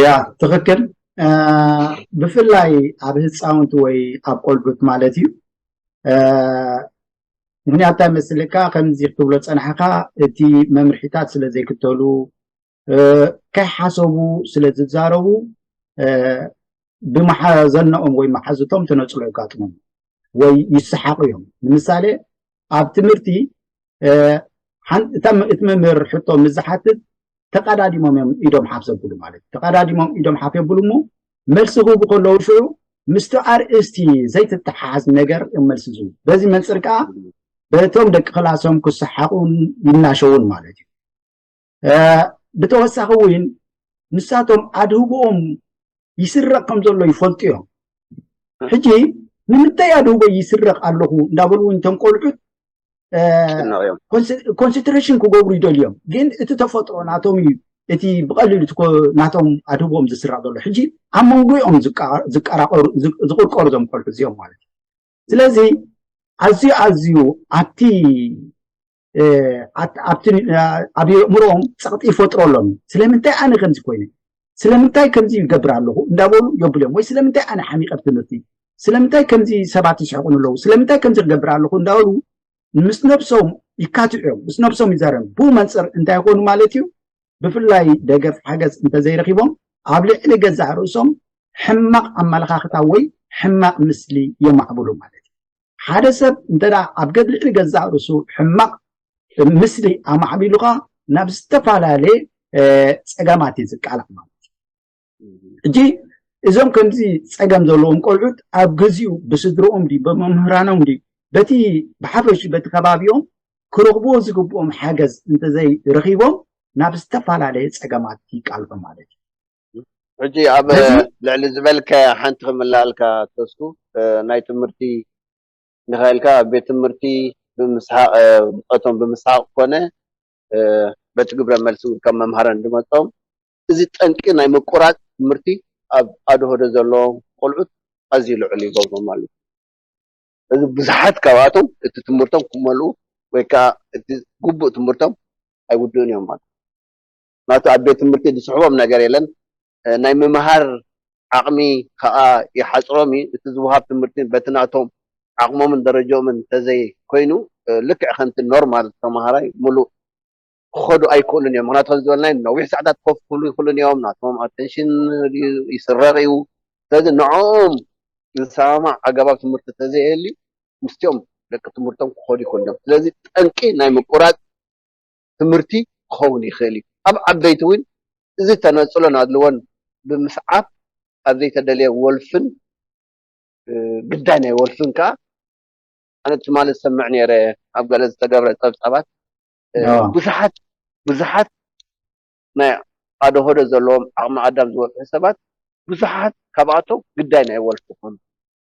ያ ትኽክል ብፍላይ ኣብ ህፃውንቲ ወይ ኣብ ቆልዑት ማለት እዩ ምክንያት እንታይ መስልካ ከምዚ ክትብሎ ፀናሕካ እቲ መምርሒታት ስለ ዘይክተሉ ከይሓሰቡ ስለ ዝዛረቡ ብመሓዘናኦም ወይ መሓዙቶም ተነፅሎ የጋጥሞም ወይ ይሰሓቑ እዮም ንምሳሌ ኣብ ትምህርቲ እቲ መምህር ሕቶ ምስ ዝሓትት ተቀዳዲሞም እዮም ኢዶም ሓፍ ዘብሉ ማለት እዩ ተቀዳዲሞም ኢዶም ሓፍ የብሉ እሞ መልሲ ክህቡ ከለዉ ሽዑ ምስቲ ኣርእስቲ ዘይትተሓሓዝ ነገር እዮም መልሲ ዝህቡ በዚ መንፅር ከዓ በቶም ደቂ ክላሶም ክሰሓቁን ይናሸውን ማለት እዩ ብተወሳኺ እውን ንሳቶም ኣድህቦኦም ይስረቕ ከም ዘሎ ይፈልጡ እዮም ሕጂ ንምንታይ ኣድህቦ ይስረቕ ኣለኹ እንዳበሉ እውን እቶም ቆልዑት ኮንሰንትሬሽን ክገብሩ ይደልዮም ግን እቲ ተፈጥሮ ናቶም እዩ እቲ ብቀሊሉ ናቶም ኣድህቦኦም ዝስረቕ ዘሎ ሕጂ ኣብ መንጎኦም ዝቅርቆሩ ዞም ቆልዑ እዚኦም ማለት እዩ ስለዚ ኣዝዩ ኣዝዩ ኣብቲ ኣብቲ ኣብ የእምሮኦም ፀቕጢ ይፈጥረሎም ስለምንታይ ኣነ ከምዚ ኮይነ ስለምንታይ ከምዚ ይገብር ኣለኹ እንዳበሉ የብልዮም ወይ ስለምንታይ ኣነ ሓሚቀ ትምህርቲ ስለምንታይ ከምዚ ሰባት ይስሕቁን ኣለዉ ስለምንታይ ከምዚ ክገብር ኣለኹ እንዳበሉ ምስ ነብሶም ይካትዑ እዮም ምስ ነብሶም ይዛረብ ብኡ መንፅር እንታይ ይኾኑ ማለት እዩ ብፍላይ ደገፍ ሓገዝ እንተዘይረኪቦም ኣብ ልዕሊ ገዛእ ርእሶም ሕማቕ ኣመለኻኽታ ወይ ሕማቕ ምስሊ የማዕብሉ ማለት እዩ ሓደ ሰብ እንተ ኣብ ገድ ልዕሊ ገዛእ ርእሱ ሕማቕ ምስሊ ኣማዕቢሉኻ ናብ ዝተፈላለየ ፀገማት እዩ ዝቃላዕ ማለት እዩ ሕጂ እዞም ከምዚ ፀገም ዘለዎም ቆልዑት ኣብ ግዚኡ ብስድርኦም ድዩ ብመምህራኖም ድዩ በቲ ብሓፈሽ በቲ ከባቢኦም ክረኽብዎ ዝግብኦም ሓገዝ እንተዘይረኺቦም ናብ ዝተፈላለየ ፀገማት ይቃልዑ ማለት እዩ ሕጂ ኣብ ልዕሊ ዝበልከ ሓንቲ ክምላለልካ ተስፉ ናይ ትምህርቲ ንኽእልካ ኣብ ቤት ትምህርቲ ብምስሓቕ ብፀቶም ብምስሓቕ ኮነ በቲ ግብረ መልሲ እውን ከም መምሃረን ዝመፆም እዚ ጠንቂ ናይ ምቁራፅ ትምህርቲ ኣብ ኣድህዶ ዘለዎም ቆልዑት ኣዝዩ ልዑል ይገብሮ ማለት እዩ እዚ ብዙሓት ካብኣቶም እቲ ትምህርቶም ክመልኡ ወይ ከዓ እቲ ግቡእ ትምህርቶም ኣይውድኡን እዮም ማለት ናቱ ኣብ ቤት ትምህርቲ ዝስሕቦም ነገር የለን ናይ ምምሃር ዓቕሚ ከዓ ይሓፅሮም እዩ እቲ ዝወሃብ ትምህርቲ በቲ ናቶም ዓቕሞምን ደረጃኦምን እንተዘይ ኮይኑ፣ ልክዕ ከምቲ ኖርማል ተምሃራይ ሙሉእ ክኸዱ ኣይክእሉን እዮም። ምክንያቱ ከም ዝበልናዮ ነዊሕ ሰዓታት ኮፍ ክብሉ ይኽእሉን እዮም። ናቶም ኣተንሽን ይስረቕ እዩ። ስለዚ ንዕኦም ዝሰማማዕ ኣገባብ ትምህርቲ ተዘይህልዩ ምስቲኦም ደቂ ትምህርቶም ክኸዱ ይኽእሉ እዮም። ስለዚ ጠንቂ ናይ ምቁራፅ ትምህርቲ ክኸውን ይኽእል እዩ። ኣብ ዓበይቲ እውን እዚ ተነፅሎን ኣድልዎን ብምስዓብ ኣብ ዘይተደልየ ወልፍን ግዳይ ናይ ወልፍን ከዓ ኣነ ትማሊ ዝሰምዕ ነይረ ኣብ ገለ ዝተገብረ ፀብፃባት ብዙሓት ብዙሓት ናይ ኣደሆደ ዘለዎም ዓቕሚ ኣዳም ዝበፅሑ ሰባት ብዙሓት ካብኣቶም ግዳይ ናይ ወልፊ ይኾኑ።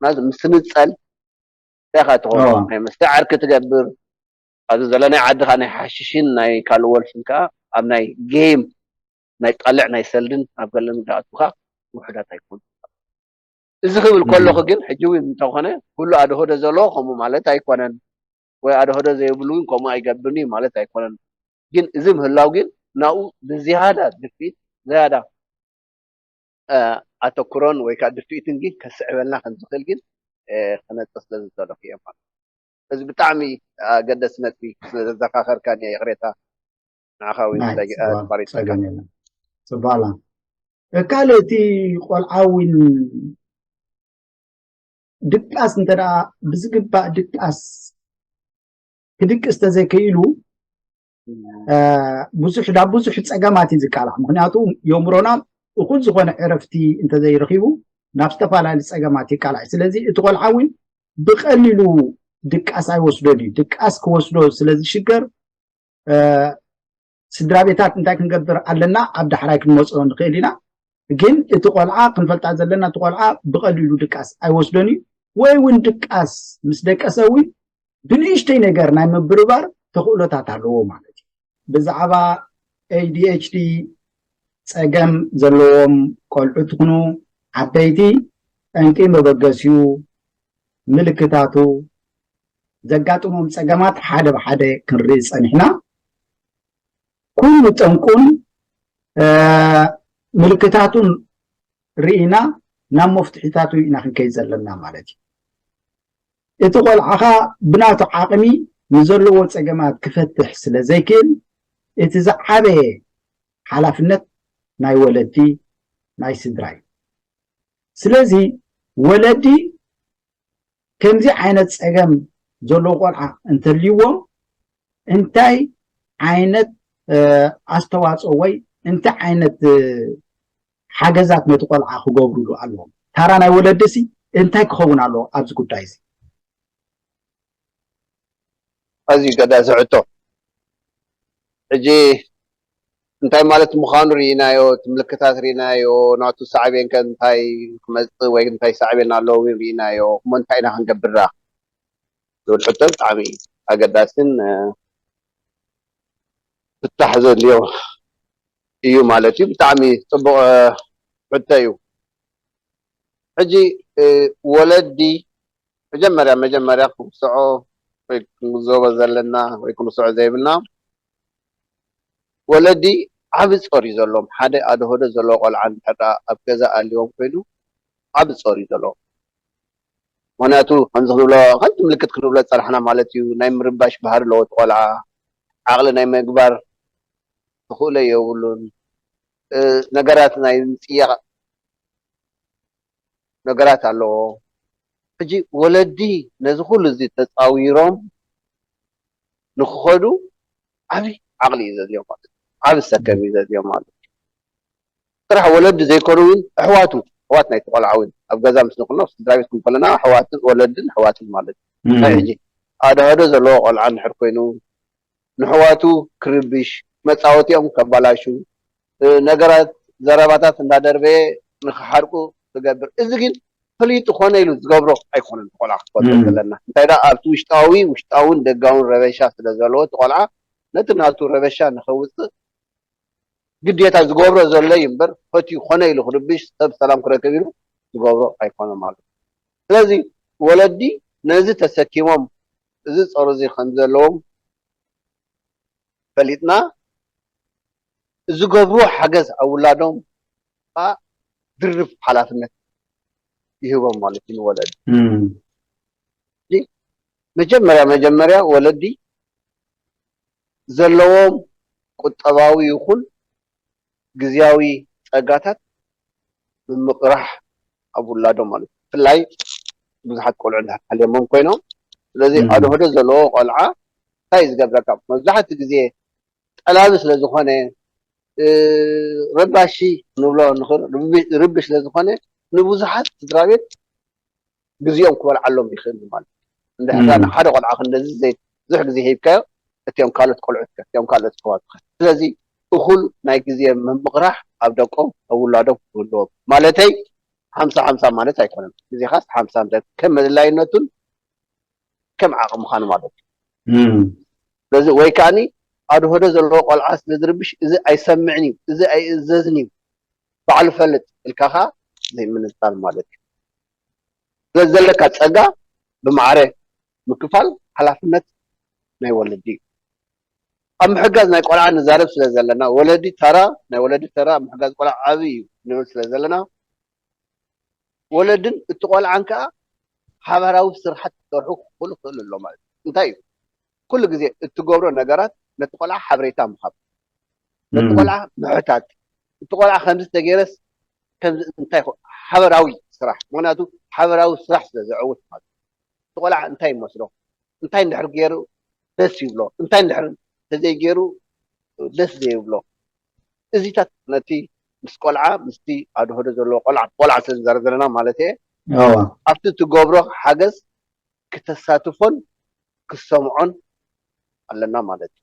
ናዚ ምስንፀል እንታይ ኢኻ ትኸውን ናይ መስተ ዓርኪ ትገብር ኣብዚ ዘለናይ ዓዲ ከዓ ናይ ሓሽሽን ናይ ካልእ ወልፍን ከዓ ኣብ ናይ ጌም ናይ ጣልዕ ናይ ሰልድን ኣብ ገለ ዝኣትዉ ከዓ ውሑዳት ኣይኮኑ። እዚ ክብል ከለኹ ግን ሕጂ እውን እንተኾነ ኩሉ ኣድሆደ ዘለዎ ከምኡ ማለት ኣይኮነን፣ ወይ ኣድሆደ ዘይብሉ እውን ከምኡ ኣይገብርን እዩ ማለት ኣይኮነን። ግን እዚ ምህላው ግን ናብኡ ብዝያዳ ድፍኢት ዝያዳ ኣተኩሮን ወይ ከዓ ድፍኢትን ግን ከስዕበልና ከም ዝኽእል ግን ክነጥር ስለ ዝደለኹ እየ ማለት። እዚ ብጣዕሚ ኣገደሲ ነጥቢ ስለ ዘዘኻኸርካኒ እየ፣ ይቕሬታ ንዓኻ እውን ኣቋሪፀካ። ጽባላ ካልእ እቲ ቆልዓ እውን ድቃስ እንተ ብዝግባእ ድቃስ ክድቅስ ተዘይከኢሉ ብዙሕ ናብ ብዙሕ ፀገማት እዩ ዝቃላዕ። ምክንያቱ የእምሮና እኹል ዝኾነ ዕረፍቲ እንተዘይረኺቡ ናብ ዝተፈላለዩ ፀገማት ይቃላዕ። ስለዚ እቲ ቆልዓ እውን ብቀሊሉ ድቃስ ኣይወስዶን እዩ። ድቃስ ክወስዶ ስለዝሽገር ስድራ ቤታት እንታይ ክንገብር ኣለና ኣብ ዳሕራይ ክንመፅኦ ንኽእል ኢና። ግን እቲ ቆልዓ ክንፈልጣ ዘለና እቲ ቆልዓ ብቀሊሉ ድቃስ ኣይወስዶን እዩ ወይ እውን ድቃስ ምስ ደቀሰ እውን ብንእሽተይ ነገር ናይ ምብርባር ተኽእሎታት ኣለዎ ማለት እዩ። ብዛዕባ ADHD ፀገም ዘለዎም ቆልዑ ትኹኑ ዓበይቲ ጠንቂ መበገሲኡ ምልክታቱ ዘጋጥሞም ፀገማት ሓደ ብሓደ ክንርኢ ፀኒሕና ኩሉ ጠንቁን ምልክታቱን ርኢና ናብ መፍትሒታቱ ኢና ክንከይድ ዘለና ማለት እዩ። እቲ ቆልዓኻ ብናቱ ዓቕሚ ንዘለዎ ፀገማት ክፈትሕ ስለ ዘይክእል እቲ ዝዓበየ ሓላፍነት ናይ ወለዲ ናይ ስድራ እዩ። ስለዚ ወለዲ ከምዚ ዓይነት ፀገም ዘለዎ ቆልዓ እንተልይዎም እንታይ ዓይነት ኣስተዋፅኦ ወይ እንታይ ዓይነት ሓገዛት ነቲ ቆልዓ ክገብሩሉ ኣለዎም? ታራ ናይ ወለድሲ እንታይ ክኸውን ኣለዎ ኣብዚ ጉዳይ እዚ? ኣዝዩ ገዳሲ ሕቶ። ሕጂ እንታይ ማለት ምዃኑ ርኢናዮ፣ እቲ ምልክታት ርኢናዮ፣ ናቱ ሳዕቤን ከ እንታይ ክመፅእ ወይ እንታይ ሳዕቤን ኣለዎ እውን ርኢናዮ። እሞ እንታይ ኢና ክንገብር ደኣ ዝብል ሕቶ ብጣዕሚ ኣገዳስን ፍታሕ ዘድልዮ እዩ ማለት እዩ። ብጣዕሚ ፅቡቕ ሕቶ እዩ። ሕጂ ወለዲ መጀመርያ መጀመርያ ክንስዖ ወይ ክንግንዘቦ ዘለና ወይ ክንስዖ ዘይብልና ወለዲ ዓቢ ጾር እዩ ዘለዎም። ሓደ ኣድህዶ ዘለዎ ቆልዓ እንድሕር ደኣ ኣብ ገዛ ኣልዎም ኮይኑ ዓቢ ጾር እዩ ዘለዎም። ምኽንያቱ ከምዚ ክንብሎ ከምቲ ምልክት ክንብሎ ዝጸናሕና ማለት እዩ ናይ ምርባሽ ባህሪ ኣለዎ እቲ ቆልዓ። ዓቕሊ ናይ ምግባር ተኽእሎ የብሉን። ነገራት ናይ ምጽያቕ ነገራት ኣለዎ። ሕጂ ወለዲ ነዚ ኩሉ እዚ ተጻዊሮም ንክኸዱ ዓቢ ዓቕሊ እዩ ዘድልዮም ማለት እዩ። ዓቢ ሰከም እዩ ዘድልዮም ማለት እዩ። ጥራሕ ወለዲ ዘይኮኑ እውን ኣሕዋቱ ኣሕዋት ናይቲ ቆልዓ እውን ኣብ ገዛ ምስ ንኩኖ ስድራ ቤት ክንኮለና ኣሕዋትን ወለድን ኣሕዋትን ማለት እዩ። ሕጂ ኣድህዶ ዘለዎ ቆልዓ እንድሕር ኮይኑ ንሕዋቱ ክርብሽ፣ መጻወቲኦም ከባላሹ፣ ነገራት ዘረባታት እንዳደርበየ ንክሓርቁ ዝገብር። እዚ ግን ፈሊጡ ኮነ ኢሉ ዝገብሮ ኣይኮነን። ቆልዓ ክትፈልጦ ዘለና እንታይ ደኣ ኣብቲ ውሽጣዊ ውሽጣውን ደጋውን ረበሻ ስለ ዘለዎ እቲ ቆልዓ ነቲ ናቱ ረበሻ ንከውፅእ ግዴታ ዝገብሮ ዘሎ እዩ እምበር ፈትዩ ኮነ ኢሉ ክርብሽ ሰብ ሰላም ክረክብ ኢሉ ዝገብሮ ኣይኮነ ማለት እዩ። ስለዚ ወለዲ ነዚ ተሰኪሞም እዚ ጾር እዚ ከም ዘለዎም ፈሊጥና ዝገብርዎ ሓገዝ ኣብ ውላዶም ከዓ ድርብ ሓላፍነት ይህቦም ማለት እዩ ንወለዲ። መጀመርያ መጀመርያ ወለዲ ዘለዎም ቁጠባዊ ይኹን ግዝያዊ ጸጋታት ምምቕራሕ ኣብ ውላዶም ማለት እዩ። ብፍላይ ብዙሓት ቆልዑ እንድሕር ሃልዮሞም ኮይኖም፣ ስለዚ ኣድህዶ ዘለዎ ቆልዓ እንታይ እዩ ዝገብረካ? መብዛሕትኡ ግዜ ጠላቢ ስለ ዝኾነ፣ ረባሺ ንብሎ ንኽእል፣ ርብሽ ስለ ዝኾነ ንብዙሓት ስድራ ቤት ግዜኦም ክበልዓሎም ይኽእል ማለት እዩ። እንድሕር ንሓደ ቆልዓ ክንደዚ ብዙሕ ግዜ ሂብካዮ፣ እቲኦም ካልኦት ቆልዑት ከ እቲኦም ካልኦት ኣሕዋት ከ? ስለዚ እኹል ናይ ግዜ ምምቕራሕ ኣብ ደቆም ኣብ ውላዶም ክህልዎም ማለተይ ሓምሳ ሓምሳ ማለት ኣይኮነን። ግዜኻስ ሓምሳ ሓምሳ ከም መድላይነቱን ከም ዓቕምኻን ማለት እዩ። ስለዚ ወይ ከዓኒ ኣድህዶ ዘለዎ ቆልዓ ስለ ዝርብሽ እዚ ኣይሰምዕን እዩ፣ እዚ ኣይእዘዝን እዩ፣ ባዕሉ ፈልጥ ኢልካ ኸዓ ዘይምንጻል ማለት እዩ። ስለዚ ዘለካ ጸጋ ብማዕረ ምክፋል ሓላፍነት ናይ ወለዲ እዩ። ኣብ ምሕጋዝ ናይ ቆልዓ ንዛረብ ስለ ዘለና ወለዲ ተራ ናይ ወለዲ ተራ ምሕጋዝ ቆልዓ ዓቢ እዩ ንብል ስለ ዘለና ወለድን እቲ ቆልዓን ከኣ ሓባራዊ ስርሓት ክሰርሑ ክኽእሉ ክኽእሉ ኣሎ ማለት እዩ። እንታይ እዩ? ኩሉ ግዜ እትገብሮ ነገራት ነቲ ቆልዓ ሓበሬታ ምሃብ፣ ነቲ ቆልዓ ምሕታት፣ እቲ ቆልዓ ከምዚ ተገይረስ ከምዚ እንታይ ሓበራዊ ስራሕ፣ ምክንያቱ ሓበራዊ ስራሕ ስለ ዘዕውት ማለት እዩ። እቲ ቆልዓ እንታይ ይመስሎ፣ እንታይ እንድሕር ገይሩ ደስ ይብሎ፣ እንታይ እንድሕር ተዘይገይሩ ደስ ዘይብሎ፣ እዚታት ነቲ ምስ ቆልዓ ምስቲ ኣድህዶ ዘለዎ ቆልዓ ቆልዓ ስለ ንዛረብ ዘለና ማለት እየ ኣብቲ ትገብሮ ሓገዝ ክተሳትፎን ክሰምዖን ኣለና ማለት እዩ።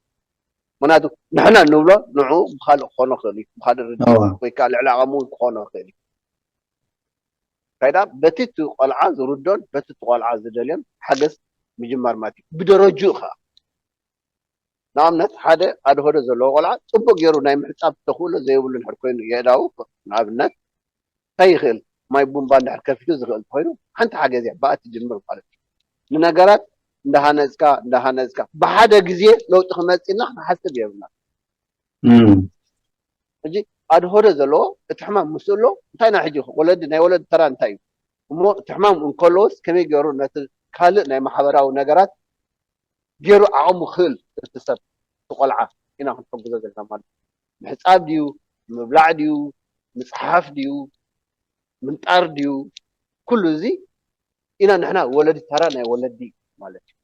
ምክንያቱ ንሕና ንብሎ ንዑ ብካልእ ክኾኖ ክእል እዩ፣ ብካልእ ርድ ወይ ከዓ ልዕሊ ኣቐሙ ክኾኖ ክእል እዩ። ካይዳ በቲ እቲ ቆልዓ ዝርዶን በቲ እቲ ቆልዓ ዝደልዮን ሓገዝ ምጅማር ማለት እዩ። ብደረጅኡ ከዓ ንኣብነት ሓደ ኣድህዶ ዘለዎ ቆልዓ ፅቡቅ ገይሩ ናይ ምሕፃብ ተኽእሎ ዘይብሉ እንድሕር ኮይኑ የእዳው ንኣብነት እንታይ ይኽእል ማይ ቡምባ እንድሕር ከፊቱ ዝኽእል ኮይኑ ሓንቲ ሓገዝ እያ ብኣ ትጅምር ማለት እዩ። ንነገራት እንዳሃነፅካ እንዳሃነፅካ ብሓደ ግዜ ለውጢ ክመፅእ ኢልና ክንሓስብ የብልና። ሕጂ ኣድህዶ ዘለዎ እቲ ሕማም ምስ ኣሎ እንታይ ናይ ሕጂ ወለዲ ናይ ወለዲ ተራ እንታይ እዩ እሞ እቲ ሕማም እንከለዎስ ከመይ ገይሩ ነቲ ካልእ ናይ ማሕበራዊ ነገራት ገይሩ ዓቕሙ ክእል እቲ ሰብ እቲ ቆልዓ ኢና ክንሕግዞ ዘለና ማለት እዩ። ምሕፃብ ድዩ ምብላዕ ድዩ ምፅሓፍ ድዩ ምንጣር ድዩ ኩሉ እዚ ኢና ንሕና ወለዲ ተራ ናይ ወለዲ ማለት እዩ።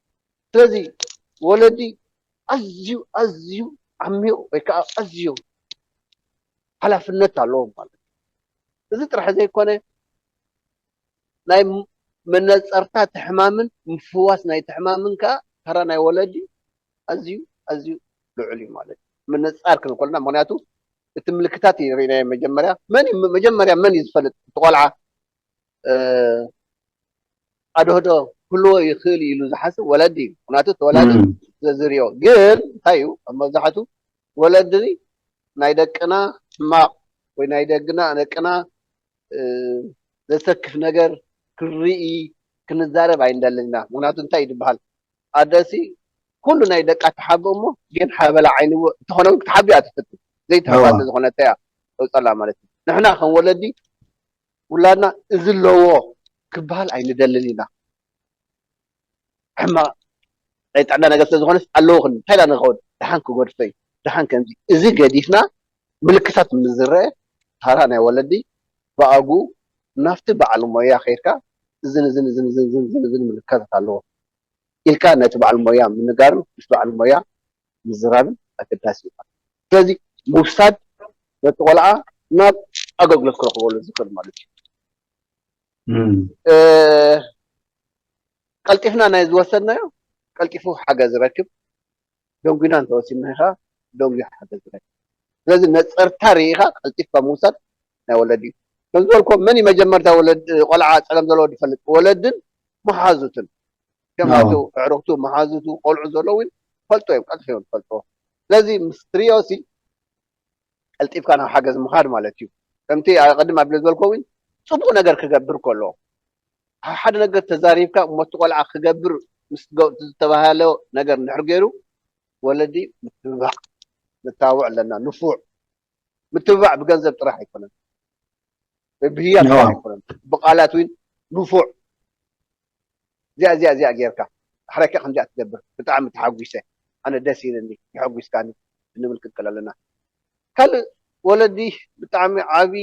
ስለዚ ወለዲ ኣዝዩ ኣዝዩ ዓሚቕ ወይ ከዓ ኣዝዩ ሓላፍነት ኣለዎም ማለት እዩ። እዚ ጥራሕ ዘይኮነ ናይ መነፀርታ እቲ ሕማምን ምፍዋስ ናይቲ ሕማምን ከዓ ተራ ናይ ወለዲ ኣዝዩ ኣዝዩ ልዑል እዩ ማለት እዩ። ምንፃር ክንብል ከለና ምክንያቱ እቲ ምልክታት ርኢናዮ መጀመርያ መን እዩ መጀመርያ መን እዩ ዝፈልጥ እቲ ቆልዓ ኣድህዶ ክህልዎ ይኽእል ኢሉ ዝሓስብ ወለዲ እዩ። ምክንያቱ እቲ ወላዲ ስለ ዝሪኦ ግን እንታይ እዩ ኣብ መብዛሕቱ ወለዲ ናይ ደቅና ሕማቕ ወይ ናይ ደግና ደቅና ዘሰክፍ ነገር ክንርኢ ክንዛረብ ኣይንደልን ኢና። ምክንያቱ እንታይ እዩ ዝበሃል ኣደሲ ኩሉ ናይ ደቃ ትሓብእ እሞ ግን ሓበላ ዓይንዎ እንተኾነ እውን ክትሓብእ እያ ትፈቱ ዘይትሕባ ስለዝኾነት እያ ተውፀላ ማለት እዩ። ንሕና ከም ወለዲ ውላድና እዚ ኣለዎ ክበሃል ኣይንደልን ኢና። ሕማቕ ናይ ጥዕና ነገር ስለ ዝኾነስ ኣለዎ ክን እንታይ ዳ ንኸውን ደሓን ክገድፈ እዩ ደሓን ከምዚ እዚ ገዲፍና ምልክታት ምስ ዝረአ ታራ ናይ ወለዲ ብኣግኡ ናብቲ በዓል ሞያ ከይድካ እዝን እዝን እዝን እዝን እዝን እዝን እዝን ምልክታት ኣለዎ ኢልካ ነቲ በዓል ሞያ ምንጋርን ምስ በዓል ሞያ ምዝራብን ኣገዳሲ እዩ። ስለዚ ምውሳድ ነቲ ቆልዓ ናብ ኣገልግሎት ክረኽበሉ ዝኽእል ማለት እዩ። ቀልጢፍና ናይ ዝወሰድናዮ ቀልጢፉ ሓገዝ ዝረክብ ደንጉና እንተወሲድና ኢኻ ደንጉ ሓገዝ ዝረክብ። ስለዚ ነፀርታ ርኢኻ ቀልጢፍካ ምውሳድ ናይ ወለዲ እዩ። ከም ዝበልኮ መን እዩ መጀመርታ ወለድ ቆልዓ ፀገም ዘለዎ ዝፈልጥ? ወለድን መሓዙትን ከም ኣቱ ኣዕሩኽቱ መሓዙቱ ቆልዑ ዘለዉ ፈልጦ እዮም ቀልጢፎም ዝፈልጥዎ። ስለዚ ምስ ትሪኦ ሲ ቀልጢፍካ ናብ ሓገዝ ምኻድ ማለት እዩ። ከምቲ ቅድም ኣብለ ዝበልኮ እውን ፅቡቅ ነገር ክገብር ከሎ ሓደ ነገር ተዛሪብካ እሞ እቲ ቆልዓ ክገብር ምስ ዝተባሃለ ነገር እንድሕር ገይሩ ወለዲ ምትብባዕ ምተባብዕ ኣለና ንፉዕ ምትብባዕ ብገንዘብ ጥራሕ ኣይኮነን ብህያ ጥራሕ ኣይኮነን ብቃላት እውን ንፉዕ እዚኣ እዚኣ እዚኣ ጌርካ ዳሕራይ ከ ከምዚኣ ትገብር፣ ብጣዕሚ ተሓጒሰ፣ ኣነ ደስ ኢልኒ፣ የሐጒስካኒ፣ እንብል ክንክእል ኣለና። ካልእ ወለዲ ብጣዕሚ ዓቢ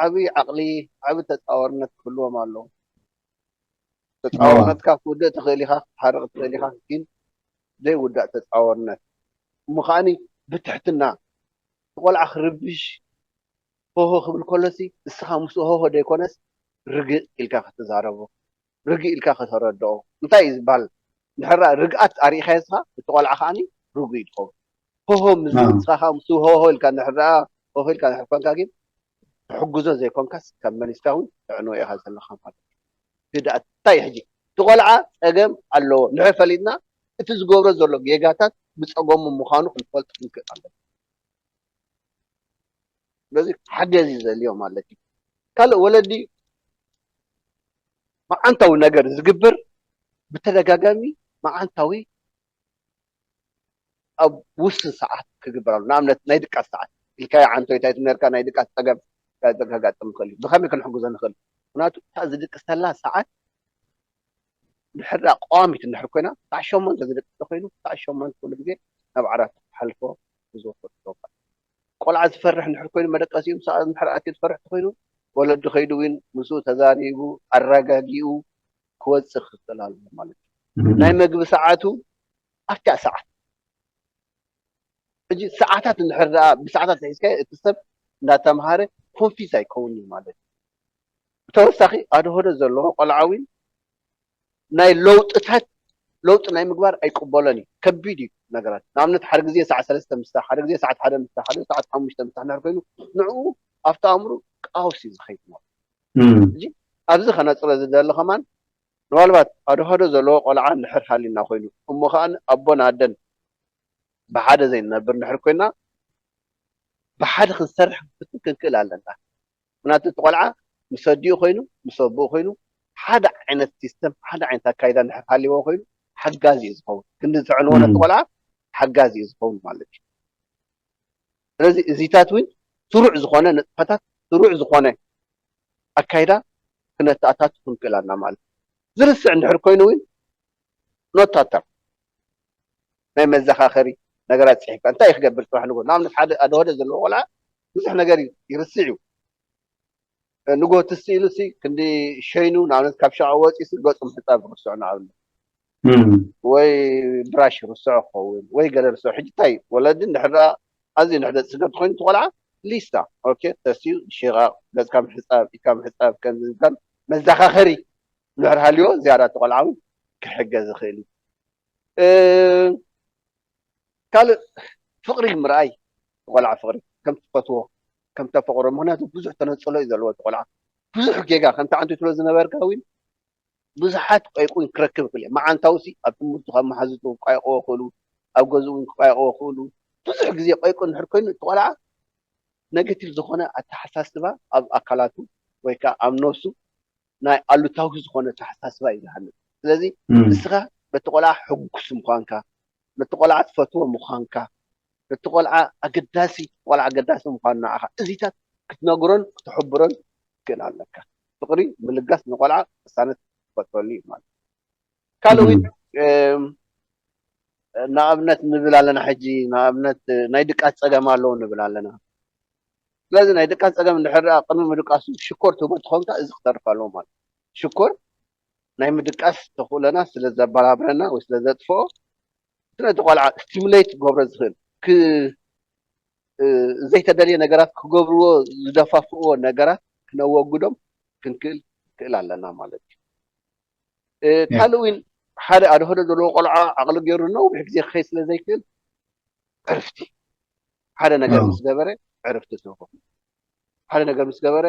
ዓቢ ዓቕሊ፣ ዓቢ ተጻዋርነት ክህልዎም ኣለዎ። ተጻዋርነትካ ክትውድእ ትኽእል ኢኻ፣ ክትሓርቕ ትኽእል ኢኻ፣ ግን ዘይውዳእ ተጻዋርነት እሞ ከዓኒ ብትሕትና፣ እቲ ቆልዓ ክርብሽ ሆሆ ክብል ከሎሲ፣ ንስኻ ምስኡ ሆሆ ዘይኮነስ ርግእ ኢልካ ክትዛረቦ፣ ርግእ ኢልካ ከተረድኦ። እንታይ እዩ ዝበሃል? እንድሕር ርግኣት ኣርኢኻዮ ንስኻ፣ እቲ ቆልዓ ከዓኒ ርጉእ እዩ ዝኸውን። ሆሆ ምስ ኣዎ። ንስኻ ከዓ ምስኡ ሆሆ ኢልካ እንድሕር ደኣ፣ ሆሆ ኢልካ እንድሕር ኮንካ ግን፣ ትሕግዞ ዘይኮንካስ ካብ መን ኢስካ እውን ተዕንዎ ኢኻ ዘለኻ ማለት እዩ። ህድኣት እንታይ እዩ ሕጂ? እቲ ቆልዓ ጸገም ኣለዎ እንድሕር ፈሊጥና፣ እቲ ዝገብሮ ዘሎ ጌጋታት ብጸገሙ ምዃኑ ክንፈልጥ ክንክእል ኣለና። ስለዚ ሓገዝ እዩ ዘድልዮ ማለት እዩ። ካልእ ወለዲ መዓንታዊ ነገር ዝግበር ብተደጋጋሚ መዓንታዊ ኣብ ውስን ሰዓት ክግበር ኣሎ። ንኣብነት ናይ ድቃስ ሰዓት ኢልካዮ ዓንቶይታይ ትነርካ ናይ ድቃስ ጸገም ከጋጥም ይኽእል እዩ። ብኸመይ ክንሕግዞ ንኽእል? ምክንያቱ እታ ዝድቅሰላ ሰዓት ድሕር ደኣ ቀዋሚት እንድሕር ኮይና፣ ሰዓት ሸሞንተ ዝድቅስ ተኮይኑ፣ ሰዓት ሸሞንተ ኩሉ ግዜ ናብ ዓራት ክሓልፎ ክዘውተር ይግባእ። ቆልዓ ዝፈርሕ እንድሕር ኮይኑ፣ መደቀሲኡ ምሳእ እንድሕር ኣትዩ ዝፈርሕ ተኮይኑ፣ ወለዲ ከይዱ እውን ምስኡ ተዛሪቡ፣ ኣረጋጊኡ ክወጽእ ክኽእል ኣለዎ ማለት እዩ። ናይ መግቢ ሰዓቱ ኣብታ ሰዓት። ሕጂ ሰዓታት እንድሕር ደኣ ብሰዓታት ሒዝካዮ፣ እቲ ሰብ እንዳተምሃረ ኮንፊዝ ኣይከውን እዩ ማለት እዩ። ብተወሳኺ ኣድህዶ ዘለዎ ቆልዓ እውን ናይ ለውጥታት ለውጢ ናይ ምግባር ኣይቅበሎን እዩ። ከቢድ እዩ ነገራት። ንኣብነት ሓደ ግዜ ሰዓት ሰለስተ ምስታ፣ ሓደ ግዜ ሰዓት ሓደ ምስታ፣ ሓደ ሰዓት ሓሙሽተ ምስታ እንድሕር ኮይኑ ንዕኡ ኣብቲ ኣእምሩ ቀውስ እዩ ዝኸይድ ማለት እዩ። ሕጂ ኣብዚ ከነጽሮ ዝደሊ ከማን ምናልባት ኣድህዶ ዘለዎ ቆልዓ እንድሕር ሃልዩና ኮይኑ እሞ ከኣ ኣቦን ኣደን ብሓደ ዘይንነብር እንድሕር ኮይና ብሓደ ክንሰርሕ ክንፍትን ክንክእል ኣለና። ምክንያቱ እቲ ቆልዓ ምስ ኣዲኡ ኮይኑ ምስ ኣቦኡ ኮይኑ ሓደ ዓይነት ሲስተም ሓደ ዓይነት ኣካይዳ እንድሕር ሃልይዎ ኮይኑ ሓጋዚ እዩ ዝኸውን። ክንዲ ዝዕንዎ ነቲ ቆልዓ ሓጋዚ እዩ ዝኸውን ማለት እዩ። ስለዚ እዚታት እውን ስሩዕ ዝኾነ ንጥፈታት ስሩዕ ዝኾነ ኣካይዳ ክነተኣታቱ ክንክእል ኣለና ማለት እዩ። ዝርስዕ እንድሕር ኮይኑ እውን ኖታተር ናይ መዘኻኸሪ ነገራት ጽሒፍካ እንታይ እዩ ክገብር ጽባሕ ንግሆ? ንኣብነት ሓደ ኣድህዶ ዘለዎ ቆልዓ ብዙሕ ነገር ይርስዕ እዩ። ንግሆ ትስ ኢሉ ሲ ክንዲ ሸይኑ ንኣብነት ካብ ሸቓ ወፂኡ ሲ ገፁ ምሕፃብ ርስዑ ንኣብነት ወይ ብራሽ ርስዑ ክኸውን ወይ ገለ ርስዑ። ሕጂ እንታይ ወለዲ እንድሕር ደኣ ኣዝዩ ንሕደ ፅገብ ተኮይኑ እቲ ቆልዓ ሊስታ ኦኬ ተስዩ ሽቓቕ ገፅካ ምሕፃብ ኢድካ ምሕፃብ ከምዚ ዝበሃል መዘኻኸሪ እንድሕር ሃልዮ ዝያዳ እቲ ቆልዓ እውን ክሕገዝ ይኽእል እዩ። ካልእ ፍቕሪ ምርኣይ ቆልዓ ፍቕሪ ከም ትፈትዎ ከም ተፈቕሮ ምክንያቱ ብዙሕ ተነፅሎ እዩ ዘለዎ እቲ ቆልዓ ብዙሕ ጌጋ ከምቲ ዓንቱ ትብሎ ዝነበርካ እውን ብዙሓት ቆይቁን ክረክብ ይኽእል እዩ መዓንታዊ ሲ ኣብ ትምህርቱ ካብ መሓዝቱ ክቋይቆ ይኽእሉ ኣብ ገዝኡ ክቋይቆ ይኽእሉ ብዙሕ ግዜ ቆይቁ እንድሕር ኮይኑ እቲ ቆልዓ ነገቲቭ ዝኾነ ኣተሓሳስባ ኣብ ኣካላቱ ወይ ከዓ ኣብ ነብሱ ናይ ኣሉታዊ ዝኾነ ኣተሓሳስባ እዩ ዝሃንፅ ስለዚ ንስኻ በቲ ቆልዓ ሕጉስ ምዃንካ ነቲ ቆልዓ ትፈትዎ ምዃንካ ነቲ ቆልዓ ኣገዳሲ ቆልዓ ኣገዳሲ ምዃኑ ንዓኻ እዚታት ክትነግሮን ክትሕብሮን ትክእል ኣለካ ፍቅሪ ምልጋስ ንቆልዓ ቅሳነት ትፈጥረሉ እዩ ማለት ካልእ እውን ንኣብነት ንብል ኣለና ሕጂ ንኣብነት ናይ ድቃስ ፀገም ኣለዎ ንብል ኣለና ስለዚ ናይ ድቃስ ፀገም እንድሕር ደኣ ቅድሚ ምድቃሱ ሽኮር ትህቦ ትኾንካ እዚ ክተርፍ ኣለዎ ማለት ሽኮር ናይ ምድቃስ ተኽእሎና ስለ ዘበራብረና ወይ ስለ ዘጥፍኦ እቲ ነቲ ቆልዓ ስቲሙሌት ክገብሮ ዝኽእል ዘይተደልየ ነገራት ክገብርዎ ዝደፋፍእዎ ነገራት ክነወግዶም ክንክእል ክእል ኣለና ማለት እዩ ካልእ እውን ሓደ ኣድህዶ ዘለዎ ቆልዓ ዓቕሊ ገይሩ ነዊሕ ግዜ ክኸይ ስለ ዘይክእል ዕርፍቲ ሓደ ነገር ምስ ገበረ ዕርፍቲ ትህቦ ሓደ ነገር ምስ ገበረ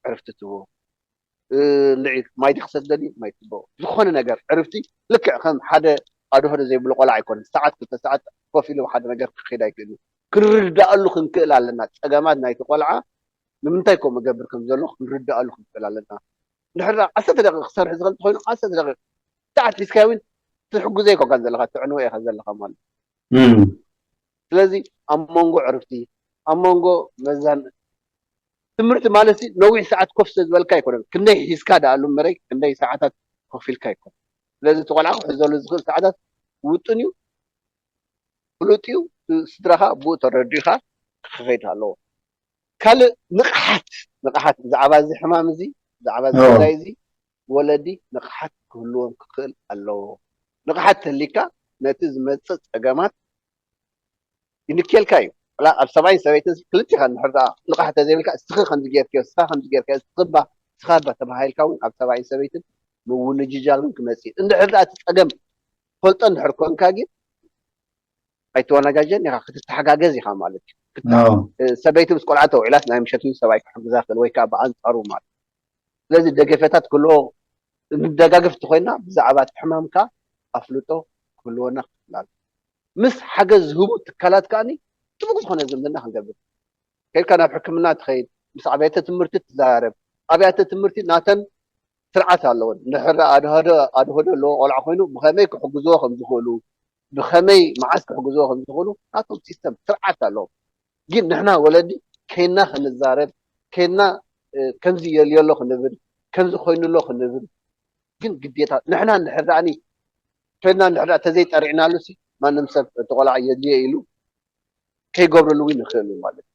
ዕርፍቲ ትህቦ ልዒል ማይ ድክሰት ደልዩ ማይ ትቦ ዝኾነ ነገር ዕርፍቲ ልክዕ ከም ሓደ ኣድህዶ ዘይብሉ ቆልዓ ኣይኮነን ሰዓት ክልተ ሰዓት ኮፍ ኢሉ ሓደ ነገር ክኸይድ ኣይክእል ክንርዳኣሉ ክንክእል ኣለና ፀገማት ናይቲ ቆልዓ ንምንታይ ከምኡ ገብር ከም ዘሎ ክንርዳኣሉ ክንክእል ኣለና እንድሕር ዓሰርተ ደቂቕ ክሰርሕ ዝኽእል እንተኮይኑ ዓሰርተ ደቂቕ ሰዓት ሒዝካዮ እውን ትሕግዞ ኣይኮንካን ዘለካ ትዕንዎ ኢኻ ዘለካ ማለት ስለዚ ኣብ መንጎ ዕርፍቲ ኣብ መንጎ መዛን ትምህርቲ ማለት ነዊሕ ሰዓት ኮፍ ስለ ዝበልካ ኣይኮነን ክንደይ ሒዝካ ደኣሉ እምበረይ ክንደይ ሰዓታት ኮፍ ኢልካ ኣይኮነን ስለዚ እቲ ቆልዓ ክሕዘሉ ዝኽእል ሰዓታት ውጥን እዩ፣ ፍሉጥ እዩ። ስድራኻ ብኡ ተረዲእኻ ክኸይድ ኣለዎ። ካልእ ንቕሓት፣ ንቕሓት ብዛዕባ እዚ ሕማም እዚ፣ ብዛዕባ እዚ ጉዳይ እዚ ወለዲ ንቕሓት ክህልዎም ክኽእል ኣለዎ። ንቕሓት ተሊካ ነቲ ዝመጽእ ጸገማት ይንክየልካ እዩ። ኣብ ሰብኣይን ሰበይትን ክልቲኻ እንድሕር ደኣ ንቕሓት ተዘይብልካ፣ እስኻ ከምዚ ጌርካዮ፣ እስኻ ከምዚ ጌርካዮ፣ እስኻ እባ፣ እስኻ እባ ተባሂልካ እውን ኣብ ሰብኣይን ሰበይትን ምውንጅጃልን ክመጽእ እዩ። እንድሕር ደኣ እቲ ጸገም ፈልጦ እንድሕር ኮንካ ግን ኣይትወናጃጀን ኢኻ፣ ክትተሓጋገዝ ኢኻ ማለት እዩ። ክታ- ሰበይቲ ምስ ቆልዓ ተውዒላስ ናይ ምሸት ሰብኣይ ክሕግዛ ክእል ወይ ከዓ ብኣንፃሩ ማለት እዩ። ስለዚ ደገፈታት ክህልዎ ንደጋገፍ እንተኮይና ብዛዕባ እቲ ሕማምካ ኣፍልጦ ክህልወና ክኽእል ኣለዎ። ምስ ሓገዝ ዝህቡ ትካላት ከዓኒ ጥቡቅ ዝኾነ ዝምድና ክንገብር፣ ከይድካ ናብ ሕክምና ትኸይድ፣ ምስ ኣብያተ ትምህርቲ ትዘራረብ። ኣብያተ ትምህርቲ ናተን ስርዓት ኣለወን። እንድሕር ኣድህዶ ኣድህዶ ኣለዎ ቆልዓ ኮይኑ ብኸመይ ክሕግዝዎ ከም ዝኽእሉ፣ ብኸመይ መዓስ ክሕግዝዎ ከም ዝኽእሉ ናቶም ሲስተም ስርዓት ኣለዎም። ግን ንሕና ወለዲ ከይና ክንዛረብ፣ ከይና ከምዚ የልዮ ኣሎ ክንብል፣ ከምዚ ኮይኑ ኣሎ ክንብል፣ ግን ግዴታ ንሕና እንድሕር ደኣኒ ኮይና እንድሕር ተዘይጠሪዕናሉ ሲ ማንም ሰብ እቲ ቆልዓ የድልዮ ኢሉ ከይገብረሉ እውን ይኽእል እዩ ማለት እዩ።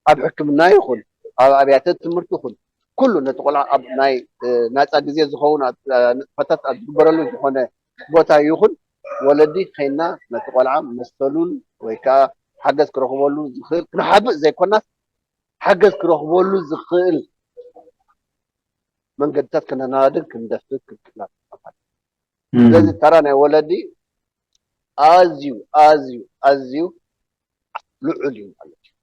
ኣብ ሕክምና ይኹን ኣብ ኣብያተ ትምህርቲ ይኹን ኩሉ ነቲ ቆልዓ ኣብ ናይ ናፃ ግዜ ዝኸውን ንጥፈታት ኣብ ዝግበረሉ ዝኾነ ቦታ ይኹን ወለዲ ከይና ነቲ ቆልዓ መሰሉን ወይ ከዓ ሓገዝ ክረኽበሉ ዝኽእል ክንሓብእ ዘይኮናስ ሓገዝ ክረኽበሉ ዝኽእል መንገድታት ክነናድን ክንደፍእ ክንክላል ስለዚ ተራ ናይ ወለዲ ኣዝዩ ኣዝዩ ኣዝዩ ልዑል እዩ ማለት እዩ።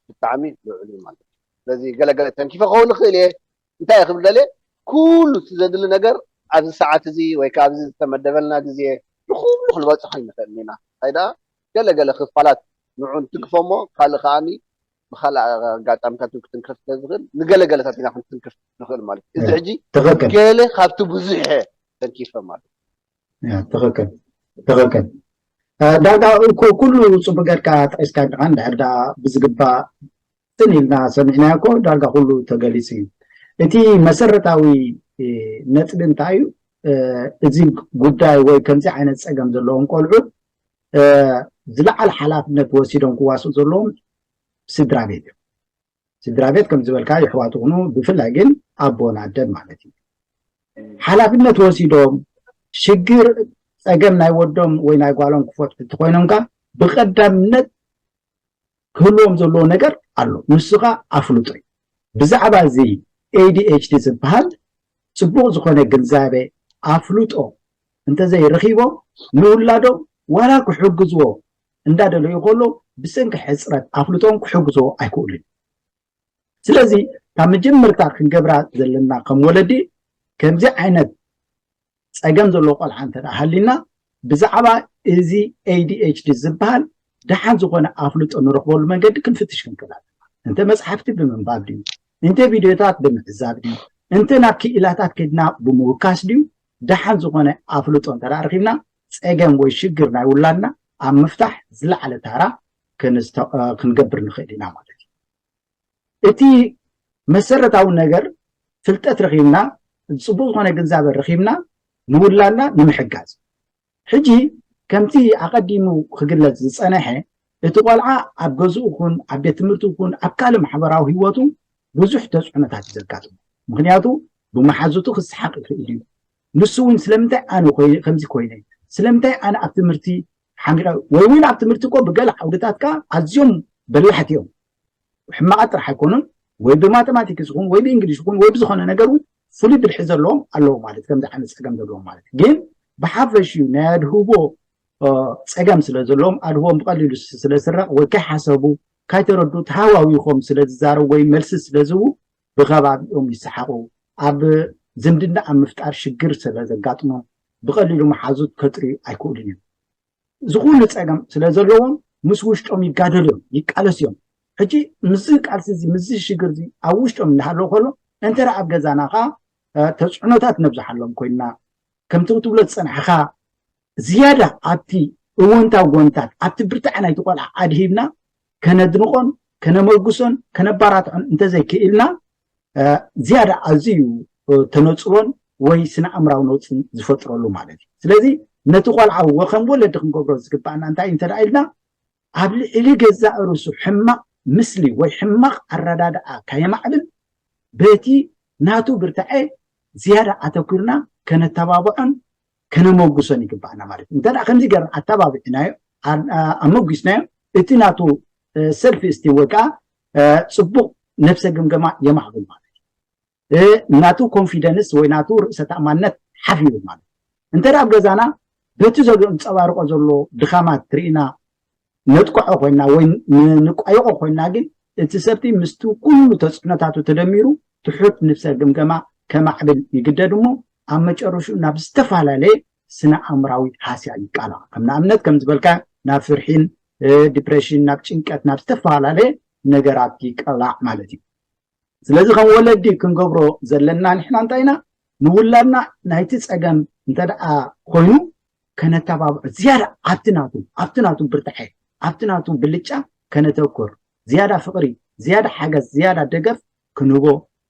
ብጣዕሚ ልዑል እዩ ማለት እዩ። ስለዚ ገለገለ ተንኪፈ ክኸውን ይኽእል እየ። እንታይ ክብል ደልየ ኩሉ እቲ ዘድሊ ነገር ኣብዚ ሰዓት እዚ ወይ ከዓ ኣብዚ ዝተመደበልና ግዜ ንኩሉ ክንበፅሖ ይንኽእል ኢና። እንታይ ደኣ ገለገለ ክፋላት ንዑ እንትንክፎ እሞ ካልእ ከዓኒ ብካልእ ኣጋጣሚታት እውን ክትንክፍ ስለዝኽእል ንገለገለታት ኢና ክንትንክፍ ንኽእል ማለት እዩ። እዚ ሕጂ ገለ ካብቲ ብዙሕ ተንኪፈ ማለት እዩ። ትኽክል ትኽክል። ዳርጋ እኮ ኩሉ ፅቡቅ ጌርካ ጠቂስካ ኣለካ። እንድሕር ዳ ብዝግባእ ስን ኢልና ሰሚዕናዮ እኮ ዳርጋ ኩሉ ተገሊፁ እዩ። እቲ መሰረታዊ ነጥቢ እንታይ እዩ? እዚ ጉዳይ ወይ ከምዚ ዓይነት ፀገም ዘለዎም ቆልዑ ዝለዓለ ሓላፍነት ወሲዶም ክዋስኡ ዘለዎም ስድራ ቤት እዮም። ስድራ ቤት ከም ዝበልካ ይሕዋት ይኹኑ ብፍላይ ግን ኣቦን ኣደን ማለት እዩ ሓላፍነት ወሲዶም ሽግር ፀገም ናይ ወዶም ወይ ናይ ጓሎም ክፈትሑ እንተኮይኖም ካ ብቀዳምነት ክህልዎም ዘለዎ ነገር ኣሎ ንሱ ካ ኣፍልጦ እዩ ብዛዕባ እዚ ADHD ዝበሃል ፅቡቅ ዝኮነ ግንዛቤ ኣፍልጦ እንተዘይረኪቦም ንውላዶም ዋላ ክሕግዝዎ እንዳደለዩ ከሎ ብሰንኪ ሕፅረት ኣፍልጦም ክሕግዝዎ ኣይክእሉን ስለዚ ካብ መጀመርታ ክንገብራ ዘለና ከም ወለዲ ከምዚ ዓይነት ፀገም ዘለዎ ቆልዓ እንተ ሃሊና ብዛዕባ እዚ ADHD ዝበሃል ደሓን ዝኾነ ኣፍልጦ ንረኽበሉ መንገዲ ክንፍትሽ ክንክእል ኣለና። እንተ መፅሓፍቲ ብምንባብ ድዩ፣ እንተ ቪድዮታት ብምዕዛብ ድዩ፣ እንተ ናብ ክኢላታት ከድና ብምውካስ ድዩ፣ ደሓን ዝኾነ ኣፍልጦ እንተ ረኺብና ፀገም ወይ ሽግር ናይ ውላድና ኣብ ምፍታሕ ዝለዓለ ታራ ክንገብር ንኽእል ኢና ማለት እዩ። እቲ መሰረታዊ ነገር ፍልጠት ረኺብና፣ ፅቡቕ ዝኾነ ግንዛበ ረኺብና ንውላድና ንምሕጋዝ። ሕጂ ከምቲ ኣቐዲሙ ክግለፅ ዝፀነሐ እቲ ቆልዓ ኣብ ገዝኡ ኩን ኣብ ቤት ትምህርቲ ኩን ኣብ ካልእ ማሕበራዊ ህይወቱ ብዙሕ ተፅዕኖታት እዩ ዘጋጥሞ። ምክንያቱ ብመሓዙቱ ክሰሓቕ ይኽእል እዩ። ንሱ እውን ስለምንታይ ኣነ ከምዚ ኮይነ ስለምንታይ ኣነ ኣብ ትምህርቲ ሓሚቐ ወይ እውን ኣብ ትምህርቲ እኮ ብገለ ዓውድታት ከዓ ኣዝዮም በላሕቲ እዮም። ሕማቓት ጥራሕ ኣይኮኑን ወይ ብማተማቲክስ ይኹን ወይ ብእንግሊሽ ይኹን ወይ ብዝኾነ ነገር እውን ፍሉይ ብልሒ ዘለዎም ኣለዉ ማለት ከምዚ ዓይነት ፀገም ዘለዎም ማለት ግን ብሓፈሽኡ ናይ ኣድህቦ ፀገም ስለ ዘለዎም ኣድህቦም ብቐሊሉ ስለ ዝስረቕ ወይ ከይሓሰቡ ከይተረዱ ተሃዋዊኾም ስለ ዝዛረቡ ወይ መልሲ ስለ ዝህቡ ብኸባቢኦም ይሰሓቑ ኣብ ዝምድና ኣብ ምፍጣር ሽግር ስለ ዘጋጥሞም ብቐሊሉ መሓዙት ከጥርዩ ኣይክእሉን እዮም። ዝኹሉ ፀገም ስለ ዘለዎም ምስ ውሽጦም ይጋደሉ እዮም፣ ይቃለሱ እዮም። ሕጂ ምስዚ ቃልሲ እዚ ምስዚ ሽግር እዚ ኣብ ውሽጦም እናሃለዉ ከሎ እንተ ኣብ ገዛና ከዓ ተፅዕኖታት ነብዝሓሎም ኮይንና ከምቲ ክትብሎ ዝፀናሕኻ ዝያዳ ኣብቲ እወንታዊ ጎንታት ኣብቲ ብርታዕ ናይቲ ቆልዓ ኣድሂብና ከነድንቆን ከነመጉሶን ከነባራትዖን እንተዘይክኢልና ዝያዳ ኣዝዩ ተነፅሎን ወይ ስነ ኣእምራዊ ነውፅን ዝፈጥረሉ ማለት እዩ። ስለዚ ነቲ ቆልዓ ወከም ወለዲ ክንገብሮ ዝግባኣና እንታይ እንተ ኢልና ኣብ ልዕሊ ገዛእ ርእሱ ሕማቕ ምስሊ ወይ ሕማቕ ኣረዳድኣ ከየማዕብል በቲ ናቱ ብርትዐ ዝያዳ ኣተኩርና ከነተባብዖን ከነመጉሶን ይግባኣና ማለት እዩ። እንተ ከምዚ ገርና ኣተባቢዕናዮ ኣመጉስናዮ እቲ ናቱ ሰልፍ ስቲም ወይ ከዓ ፅቡቕ ነብሰ ግምገማ የማዕብል ማለት እዩ። ናቱ ኮንፊደንስ ወይ ናቱ ርእሰ ተኣማንነት ሓፍ ይብል ማለት እዩ። እንተ ኣብ ገዛና በቲ ዘንፀባርቆ ዘሎ ድኻማት ትርኢና ነጥቅዖ ኮይና ወይ ንቋየቆ ኮይና ግን እቲ ሰብቲ ምስቲ ኩሉ ተፅዕኖታቱ ተደሚሩ ትሑት ንብሰ ግምገማ ከማዕብል ይግደድ እሞ ኣብ መጨረሽኡ ናብ ዝተፈላለየ ስነ ኣእምራዊ ሃስያ ይቃላዕ። ከም ንኣብነት ከም ዝበልካ ናብ ፍርሒን ዲፕሬሽን ናብ ጭንቀት ናብ ዝተፈላለየ ነገራት ይቀላዕ ማለት እዩ። ስለዚ ከም ወለዲ ክንገብሮ ዘለና ንሕና እንታይ ኢና ንውላድና ናይቲ ፀገም እንተ ደኣ ኮይኑ ከነተባብዖ ዝያዳ ኣብቲ ናቱ ኣብቲ ናቱ ብርትዐ ኣብቲ ናቱ ብልጫ ከነተኩር ዝያዳ ፍቕሪ ዝያዳ ሓገዝ ዝያዳ ደገፍ ክንህቦ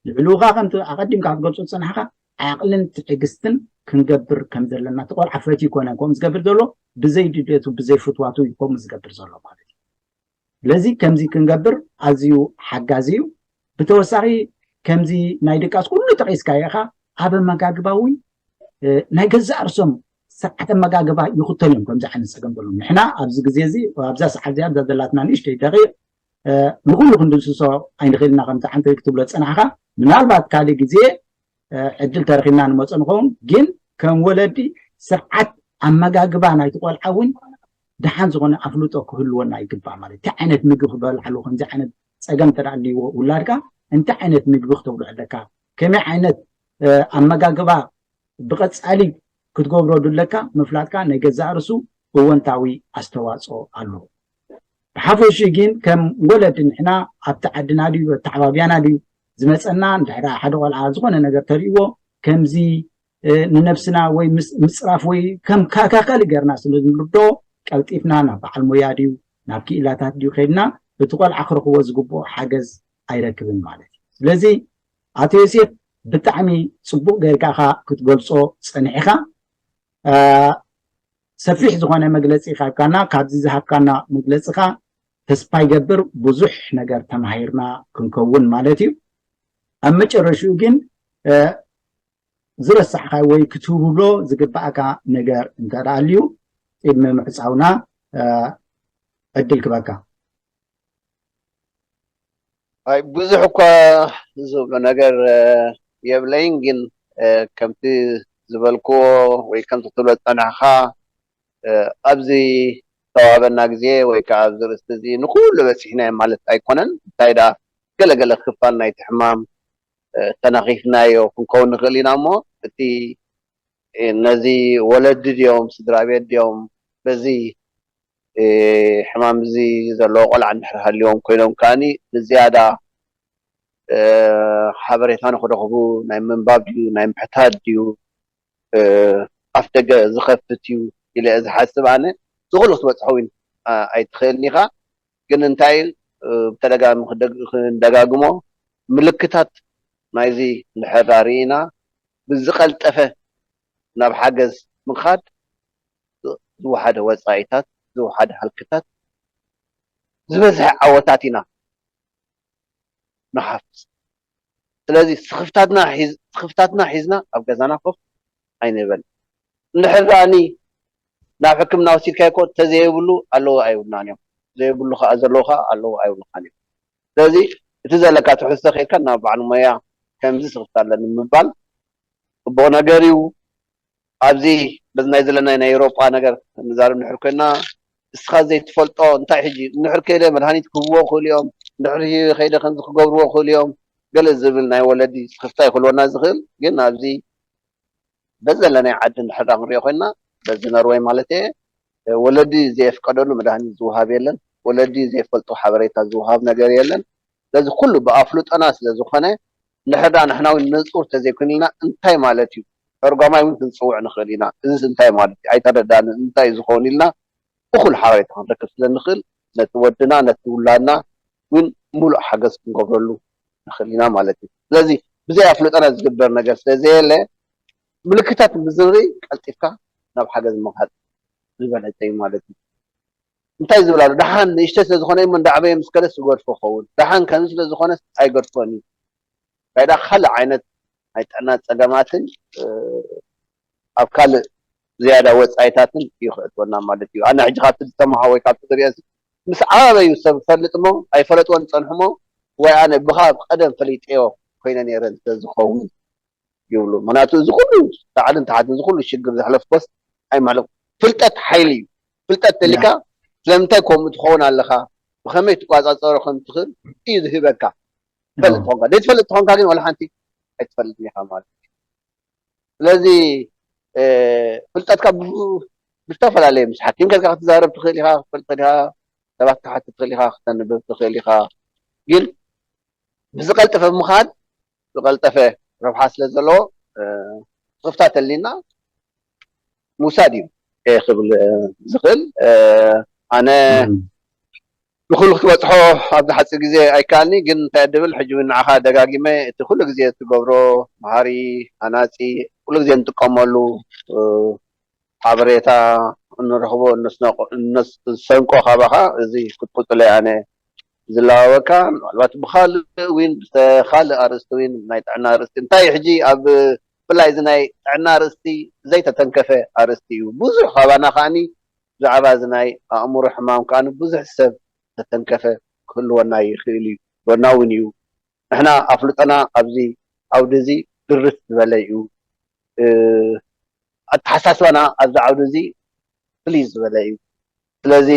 ልዕሉ ኻ ከምቲ ኣቐዲምካ ክትገልጾ ዝጸናሕካ ዓቕልን ትዕግስትን ክንገብር ከም ዘለና እቲ ቆልዓ ፈትዩ ይኮነ ከምኡ ዝገብር ዘሎ ብዘይ ድሌቱ ብዘይ ፍትዋቱ እዩ ከምኡ ዝገብር ዘሎ ማለት እዩ። ስለዚ ከምዚ ክንገብር ኣዝዩ ሓጋዚ እዩ። ብተወሳኺ ከምዚ ናይ ድቃስ ኩሉ ጠቒስካዮ ኢኻ ኣብ ኣመጋግባ እውን ናይ ገዛእ ርእሶም ስርዓት ኣመጋግባ ይኽተሉ እዮም ከምዚ ዓይነት ፀገም ዘለዎም። ንሕና ኣብዚ ግዜ እዚ ኣብዛ ሰዓት እዚኣ ኣብዛ ዘላትና ንእሽተይ ደቂቕ ንኩሉ ክንድምስሶ ኣይንኽእል ኢና ከምቲ ዓንተይ ክትብሎ ዝፀናሕካ ምናልባት ካልእ ግዜ ዕድል ተረኺብና ንመፆ ንኸውን ግን ከም ወለዲ ስርዓት ኣመጋግባ ናይቲ ቆልዓ እውን ደሓን ዝኾነ ኣፍልጦ ክህልወና ይግባእ ማለት እንታይ ዓይነት ምግቢ ክበልዓሉ ከምዚ ዓይነት ፀገም ተዳልይዎ ውላድካ እንታይ ዓይነት ምግቢ ክተብሎ ኣለካ ከመይ ዓይነት ኣመጋግባ ብቐፃሊ ክትገብሮ ድለካ ምፍላጥካ ናይ ገዛእ ርሱ እወንታዊ ኣስተዋፅኦ ኣለዎ። ብሓፈሹ ግን ከም ወለዲ ንሕና ኣብቲ ዓድና ድዩ ኣተዓባብያና ድዩ ዝመፀና እንድሕር ሓደ ቆልዓ ዝኾነ ነገር ተርእዎ ከምዚ ንነብስና ወይ ምፅራፍ ወይ ከም ካካሊ ገርና ስለ ንርዶ ቀልጢፍና ናብ በዓል ሞያ ድዩ ናብ ክኢላታት ድዩ ከድና እቲ ቆልዓ ክረኽቦ ዝግብኦ ሓገዝ ኣይረክብን ማለት እዩ። ስለዚ ኣቶ ዮሴፍ ብጣዕሚ ፅቡቅ ገርካ ክትገልፆ ፀኒሕኻ ሰፊሕ ዝኾነ መግለፂ ካብካና ካብዚ ዝሃብካና መግለፅኻ ተስፋ ይገብር ብዙሕ ነገር ተማሂርና ክንከውን ማለት እዩ። ኣብ መጨረሽኡ ግን ዝረሳዕካ ወይ ክትብሎ ዝግባኣካ ነገር እንተ ኣልዩ ቅድሚ ምዕፃውና ዕድል ክበካ። ኣይ ብዙሕ እኳ ዝብሎ ነገር የብለይን፣ ግን ከምቲ ዝበልክዎ ወይ ከምቲ ትብሎ ዝፀናሕካ ኣብዚ ዝተዋበና ግዜ ወይ ከዓ ኣብዚ ርእስቲ እዚ ንኩሉ በፂሕናዮ ማለት ኣይኮነን። እንታይ ደኣ ገለገለ ክፋል ናይቲ ሕማም ተናኺፍናዮ ክንከውን ንኽእል ኢና እሞ እቲ ነዚ ወለዲ ድዮም ስድራ ቤት ድዮም በዚ ሕማም እዚ ዘለዎ ቆልዓ እንድሕር ሃልዮም ኮይኖም ከዓኒ ንዝያዳ ሓበሬታ ንክረኽቡ ናይ ምንባብ ድዩ ናይ ምሕታት ድዩ ኣፍ ደገ ዝኸፍት እዩ ኢለ ዝሓስብ ኣነ ዝኽሉ ክትበፅሖ እውን ኣይትኽእልን ኢኻ። ግን እንታይ ብተደጋሚ ክንደጋግሞ ምልክታት ናይዚ እንድሕር ርኢና ብዝቐልጠፈ ናብ ሓገዝ ምኻድ ዝወሓደ ወፃኢታት ዝወሓደ ሃልክታት ዝበዝሐ ዓወታት ኢና ንሓፍስ። ስለዚ ስኽፍታትና ሒዝና ኣብ ገዛና ኮፍ ኣይንበል። እንድሕር ደኣኒ ናብ ሕክምና ወሲድካዮ እኮ ተዘየብሉ ኣለዉ ኣይብሉናን እዮም። ዘየብሉ ከዓ ዘለዉ ከዓ ኣለዉ ኣይብሉኻን እዮም። ስለዚ እቲ ዘለካ ትሕዝቶ ከይድካ ናብ በዓል ሞያ ከምዚ ስኽፍታ ኣለኒ ምባል ፅቡቕ ነገር እዩ። ኣብዚ በዚ ናይ ዘለና ናይ ኤውሮጳ ነገር ንዛረብ እንድሕር ኮይና እስኻ ዘይትፈልጦ እንታይ ሕጂ እንድሕር ከይደ መድሃኒት ክህብዎ ክእሉ እዮም እንድሕር ከይደ ከምዚ ክገብርዎ ክእሉ እዮም ገለ ዝብል ናይ ወለዲ ስኽፍታ ይክልወና ዝኽእል ግን ኣብዚ በዚ ዘለናይ ዓዲ እንድሕር ክንሪኦ ኮይና በዚ ነርወይ ማለት እየ ወለዲ ዘየፍቀደሉ መድሃኒት ዝውሃብ የለን ወለዲ ዘይፈልጦ ሓበሬታ ዝውሃብ ነገር የለን ስለዚ ኩሉ ብኣፍልጦና ስለዝኾነ እንድሕር ደኣ ንሕና እውን ንፁር ተዘይኮይንልና እንታይ ማለት እዩ ተርጓማይ እውን ክንፅውዕ ንኽእል ኢና እዚስ እንታይ ማለት እዩ ኣይተረዳእንን እንታይ እዩ ዝኸውን ኢልና እኹል ሓበሬታ ክንረክብ ስለ ንኽእል ነቲ ወድና ነቲ ውላድና እውን ሙሉእ ሓገዝ ክንገብረሉ ንኽእል ኢና ማለት እዩ ስለዚ ብዘይ ኣፍልጦና ዝግበር ነገር ስለ ዘየለ ምልክታት ምስ ንርኢ ቀልጢፍካ ናብ ሓገዝ ምኻድ ዝበለጸ እዩ ማለት እዩ። እንታይ ዝብል ኣሎ? ደሓን ንእሽተይ ስለ ዝኾነ እሞ እንዳዕበየ ምስ ከደስ ዝገድፎ ክኸውን፣ ደሓን ከምዚ ስለ ዝኾነስ ኣይገድፎን እዩ። እንታይ ደኣ ካልእ ዓይነት ናይ ጥዕና ጸገማትን ኣብ ካልእ ዝያዳ ወጻኢታትን እዩ ክእትወና ማለት እዩ። ኣነ ሕጂ ካብቲ ዝሰማዖ ወይ ካብቲ ዝሪኦ ምስ ዓበዩ ሰብ ፈልጥ እሞ ኣይፈለጥዎን ዝጸንሑ እሞ ወይ ኣነ ብኻ ቀደም ፈሊጠዮ ኮይነ ነይረ እንተዝኸውን ይብሉ። ምክንያቱ እዚ ኩሉ ላዕልን ታሕትን እዚ ኩሉ ሽግር ዘሕለፍኮስ ኣይማለኹ። ፍልጠት ሓይሊ እዩ። ፍልጠት ተሊካ ስለምንታይ ከምኡ ትኸውን ኣለኻ፣ ብኸመይ ትቋጻጸሮ ከም ትኽእል እዩ ዝህበካ። ትፈልጥ ትኾንካ ዘይትፈልጥ ትኾንካ ግን ወላ ሓንቲ ኣይትፈልጥን ኢኻ ማለት እዩ። ስለዚ ፍልጠትካ ብዝተፈላለየ ምስ ሓኪም ከልካ ክትዛረብ ትኽእል ኢኻ ክትፈልጥ ትኽእል ኢኻ ሰባት ክትሓትት ትኽእል ኢኻ ክተንብብ ትኽእል ኢኻ ግን ብዝቐልጠፈ ምኻድ ዝቐልጠፈ ረብሓ ስለ ዘለዎ ስኽፍታ ተሊና ምውሳድ እዩ ክብል ዝኽእል ኣነ ንኩሉ ክትበፅሖ ኣብዚ ሓፂር ግዜ ኣይከኣልኒ ግን እንታይ ድብል ሕጂ እውን ንዓኻ ደጋጊመ እቲ ኩሉ ግዜ ትገብሮ መሃሪ ሃናፂ ኩሉ ግዜ ንጥቀመሉ ሓበሬታ እንረኽቦ እንሰንቆ ካባኻ እዚ ክትቅፅሎ ኣነ ዝለዋወካ ምናልባት ብካልእ ዊን ብካልእ ኣርእስቲ ዊን ናይ ጥዕና ኣርእስቲ እንታይ ሕጂ ኣብ ብፍላይ እዚ ናይ ጥዕና ኣርእስቲ ዘይተተንከፈ ኣርእስቲ እዩ ብዙሕ ካባና ከዓኒ ብዛዕባ እዚ ናይ ኣእምሮ ሕማም ከዓኒ ብዙሕ ሰብ ተተንከፈ ክህልወና ይኽእል እዩ ጎና እውን እዩ ንሕና ኣፍልጦና ኣብዚ ዓውዲ እዚ ድርት ዝበለ እዩ ኣተሓሳስባና ኣብዚ ዓውዲ እዚ ፍልይ ዝበለ እዩ ስለዚ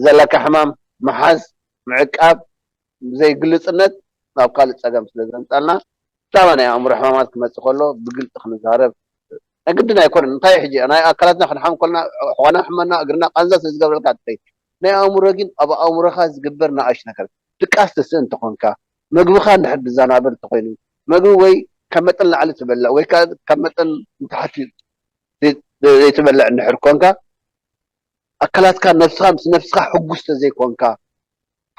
ዘለካ ሕማም ምሓዝ ምዕቃብ ብዘይ ግልፅነት ናብ ካልእ ፀገም ስለ ዘምፀልና ብዛዕባ ናይ ኣእምሮ ሕማማት ክመፅእ ከሎ ብግልፂ ክንዛረብ ናይ ግድን ኣይኮነን እንታይ ሕጂ ናይ ኣካላትና ክንሓም ከለና ሕቆና ሕመና እግርና ቃንዛ ስለ ዝገብረልካ ትኸይድ ናይ ኣእምሮ ግን ኣብ ኣእምሮኻ ዝግበር ንኣሽ ነገር ድቃስ ትስእ እንተኾንካ ምግብኻ እንድሕር ዝዘናበር እንተኾይኑ ምግቢ ወይ ካብ መጠን ላዕሊ ትበልዕ ወይ ካብ መጠን ንታሕቲ ዘይትበልዕ እንድሕር ኮንካ ኣካላትካ ነብስኻ ምስ ነብስኻ ሕጉስ ተዘይኮንካ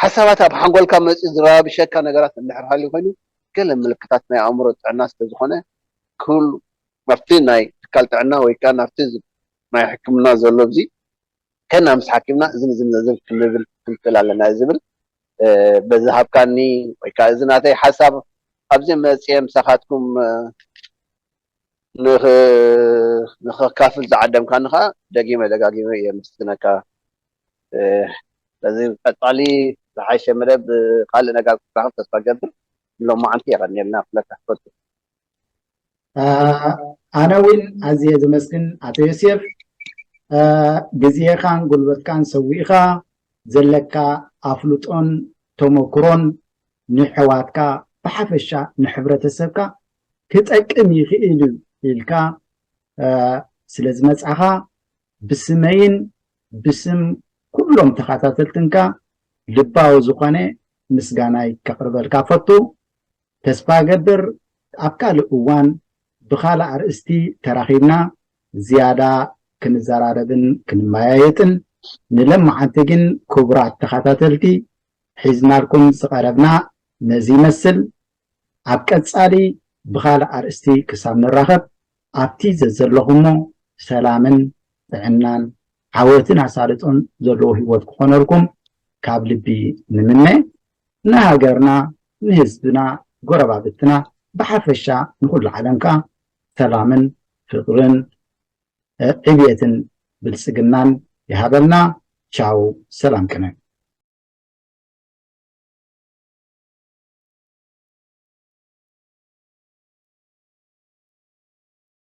ሓሳባት ኣብ ሓንጎልካ መፂኡ ዝረባብሸካ ነገራት እንድሕር ሃልዩ ኮይኑ ገለ ምልክታት ናይ ኣእምሮ ጥዕና ስለዝኾነ ክህሉ ናብቲ ናይ ትካል ጥዕና ወይ ከዓ ናብቲ ናይ ሕክምና ዘሎ እዚ ከና ምስ ሓኪምና እዝን እዝን እዝን ክንብል ክንክእል ኣለና ዝብል በዚ ሃብካኒ ወይ ከዓ እዚ ናተይ ሓሳብ ኣብዚ መፅየ ምሳኻትኩም ንኸካፍል ዝዓደምካኒ ከዓ ደጊመ ደጋጊመ እየ መስግነካ በዚ ቀፃሊ ዝሓሸ መደብ ካልእ ነገር ክትራኸብ ተስፋ ገብር ሎማዓንቲ የቐኒልና ክብለካ ክፈቱ ኣነ እውን ኣዝየ ዘመስግን ኣቶ ዮሴፍ ግዜኻን ጉልበትካን ሰዊእኻ ዘለካ ኣፍልጦን ተመክሮን ንሕዋትካ ብሓፈሻ ንሕብረተሰብካ ክጠቅም ይኽእል እዩ ኢልካ ስለ ዝመጻኻ ብስመይን ብስም ኩሎም ተኸታተልትንካ ልባዊ ዝኾነ ምስጋናይ ከቕርበልካ ፈቱ። ተስፋ ገብር ኣብ ካልእ እዋን ብኻልእ ኣርእስቲ ተራኺብና ዝያዳ ክንዘራረብን ክንመያየጥን ንለማዓንቲ ግን ክቡራት ተኸታተልቲ ሒዝናልኩም ዝቐረብና ነዚ ይመስል። ኣብ ቀጻሊ ብኻልእ ኣርእስቲ ክሳብ ንራኸብ ኣብቲ ዘዘለኹሞ ሰላምን ጥዕናን ዓወትን ኣሳልጦን ዘለዎ ህይወት ክኾነልኩም ካብ ልቢ ንምነ። ንሃገርና፣ ንህዝብና፣ ጎረባብትና ብሓፈሻ ንኹሉ ዓለም ከኣ ሰላምን ፍቕርን ዕብየትን ብልጽግናን ይሃበልና። ቻው፣ ሰላም ቅነ።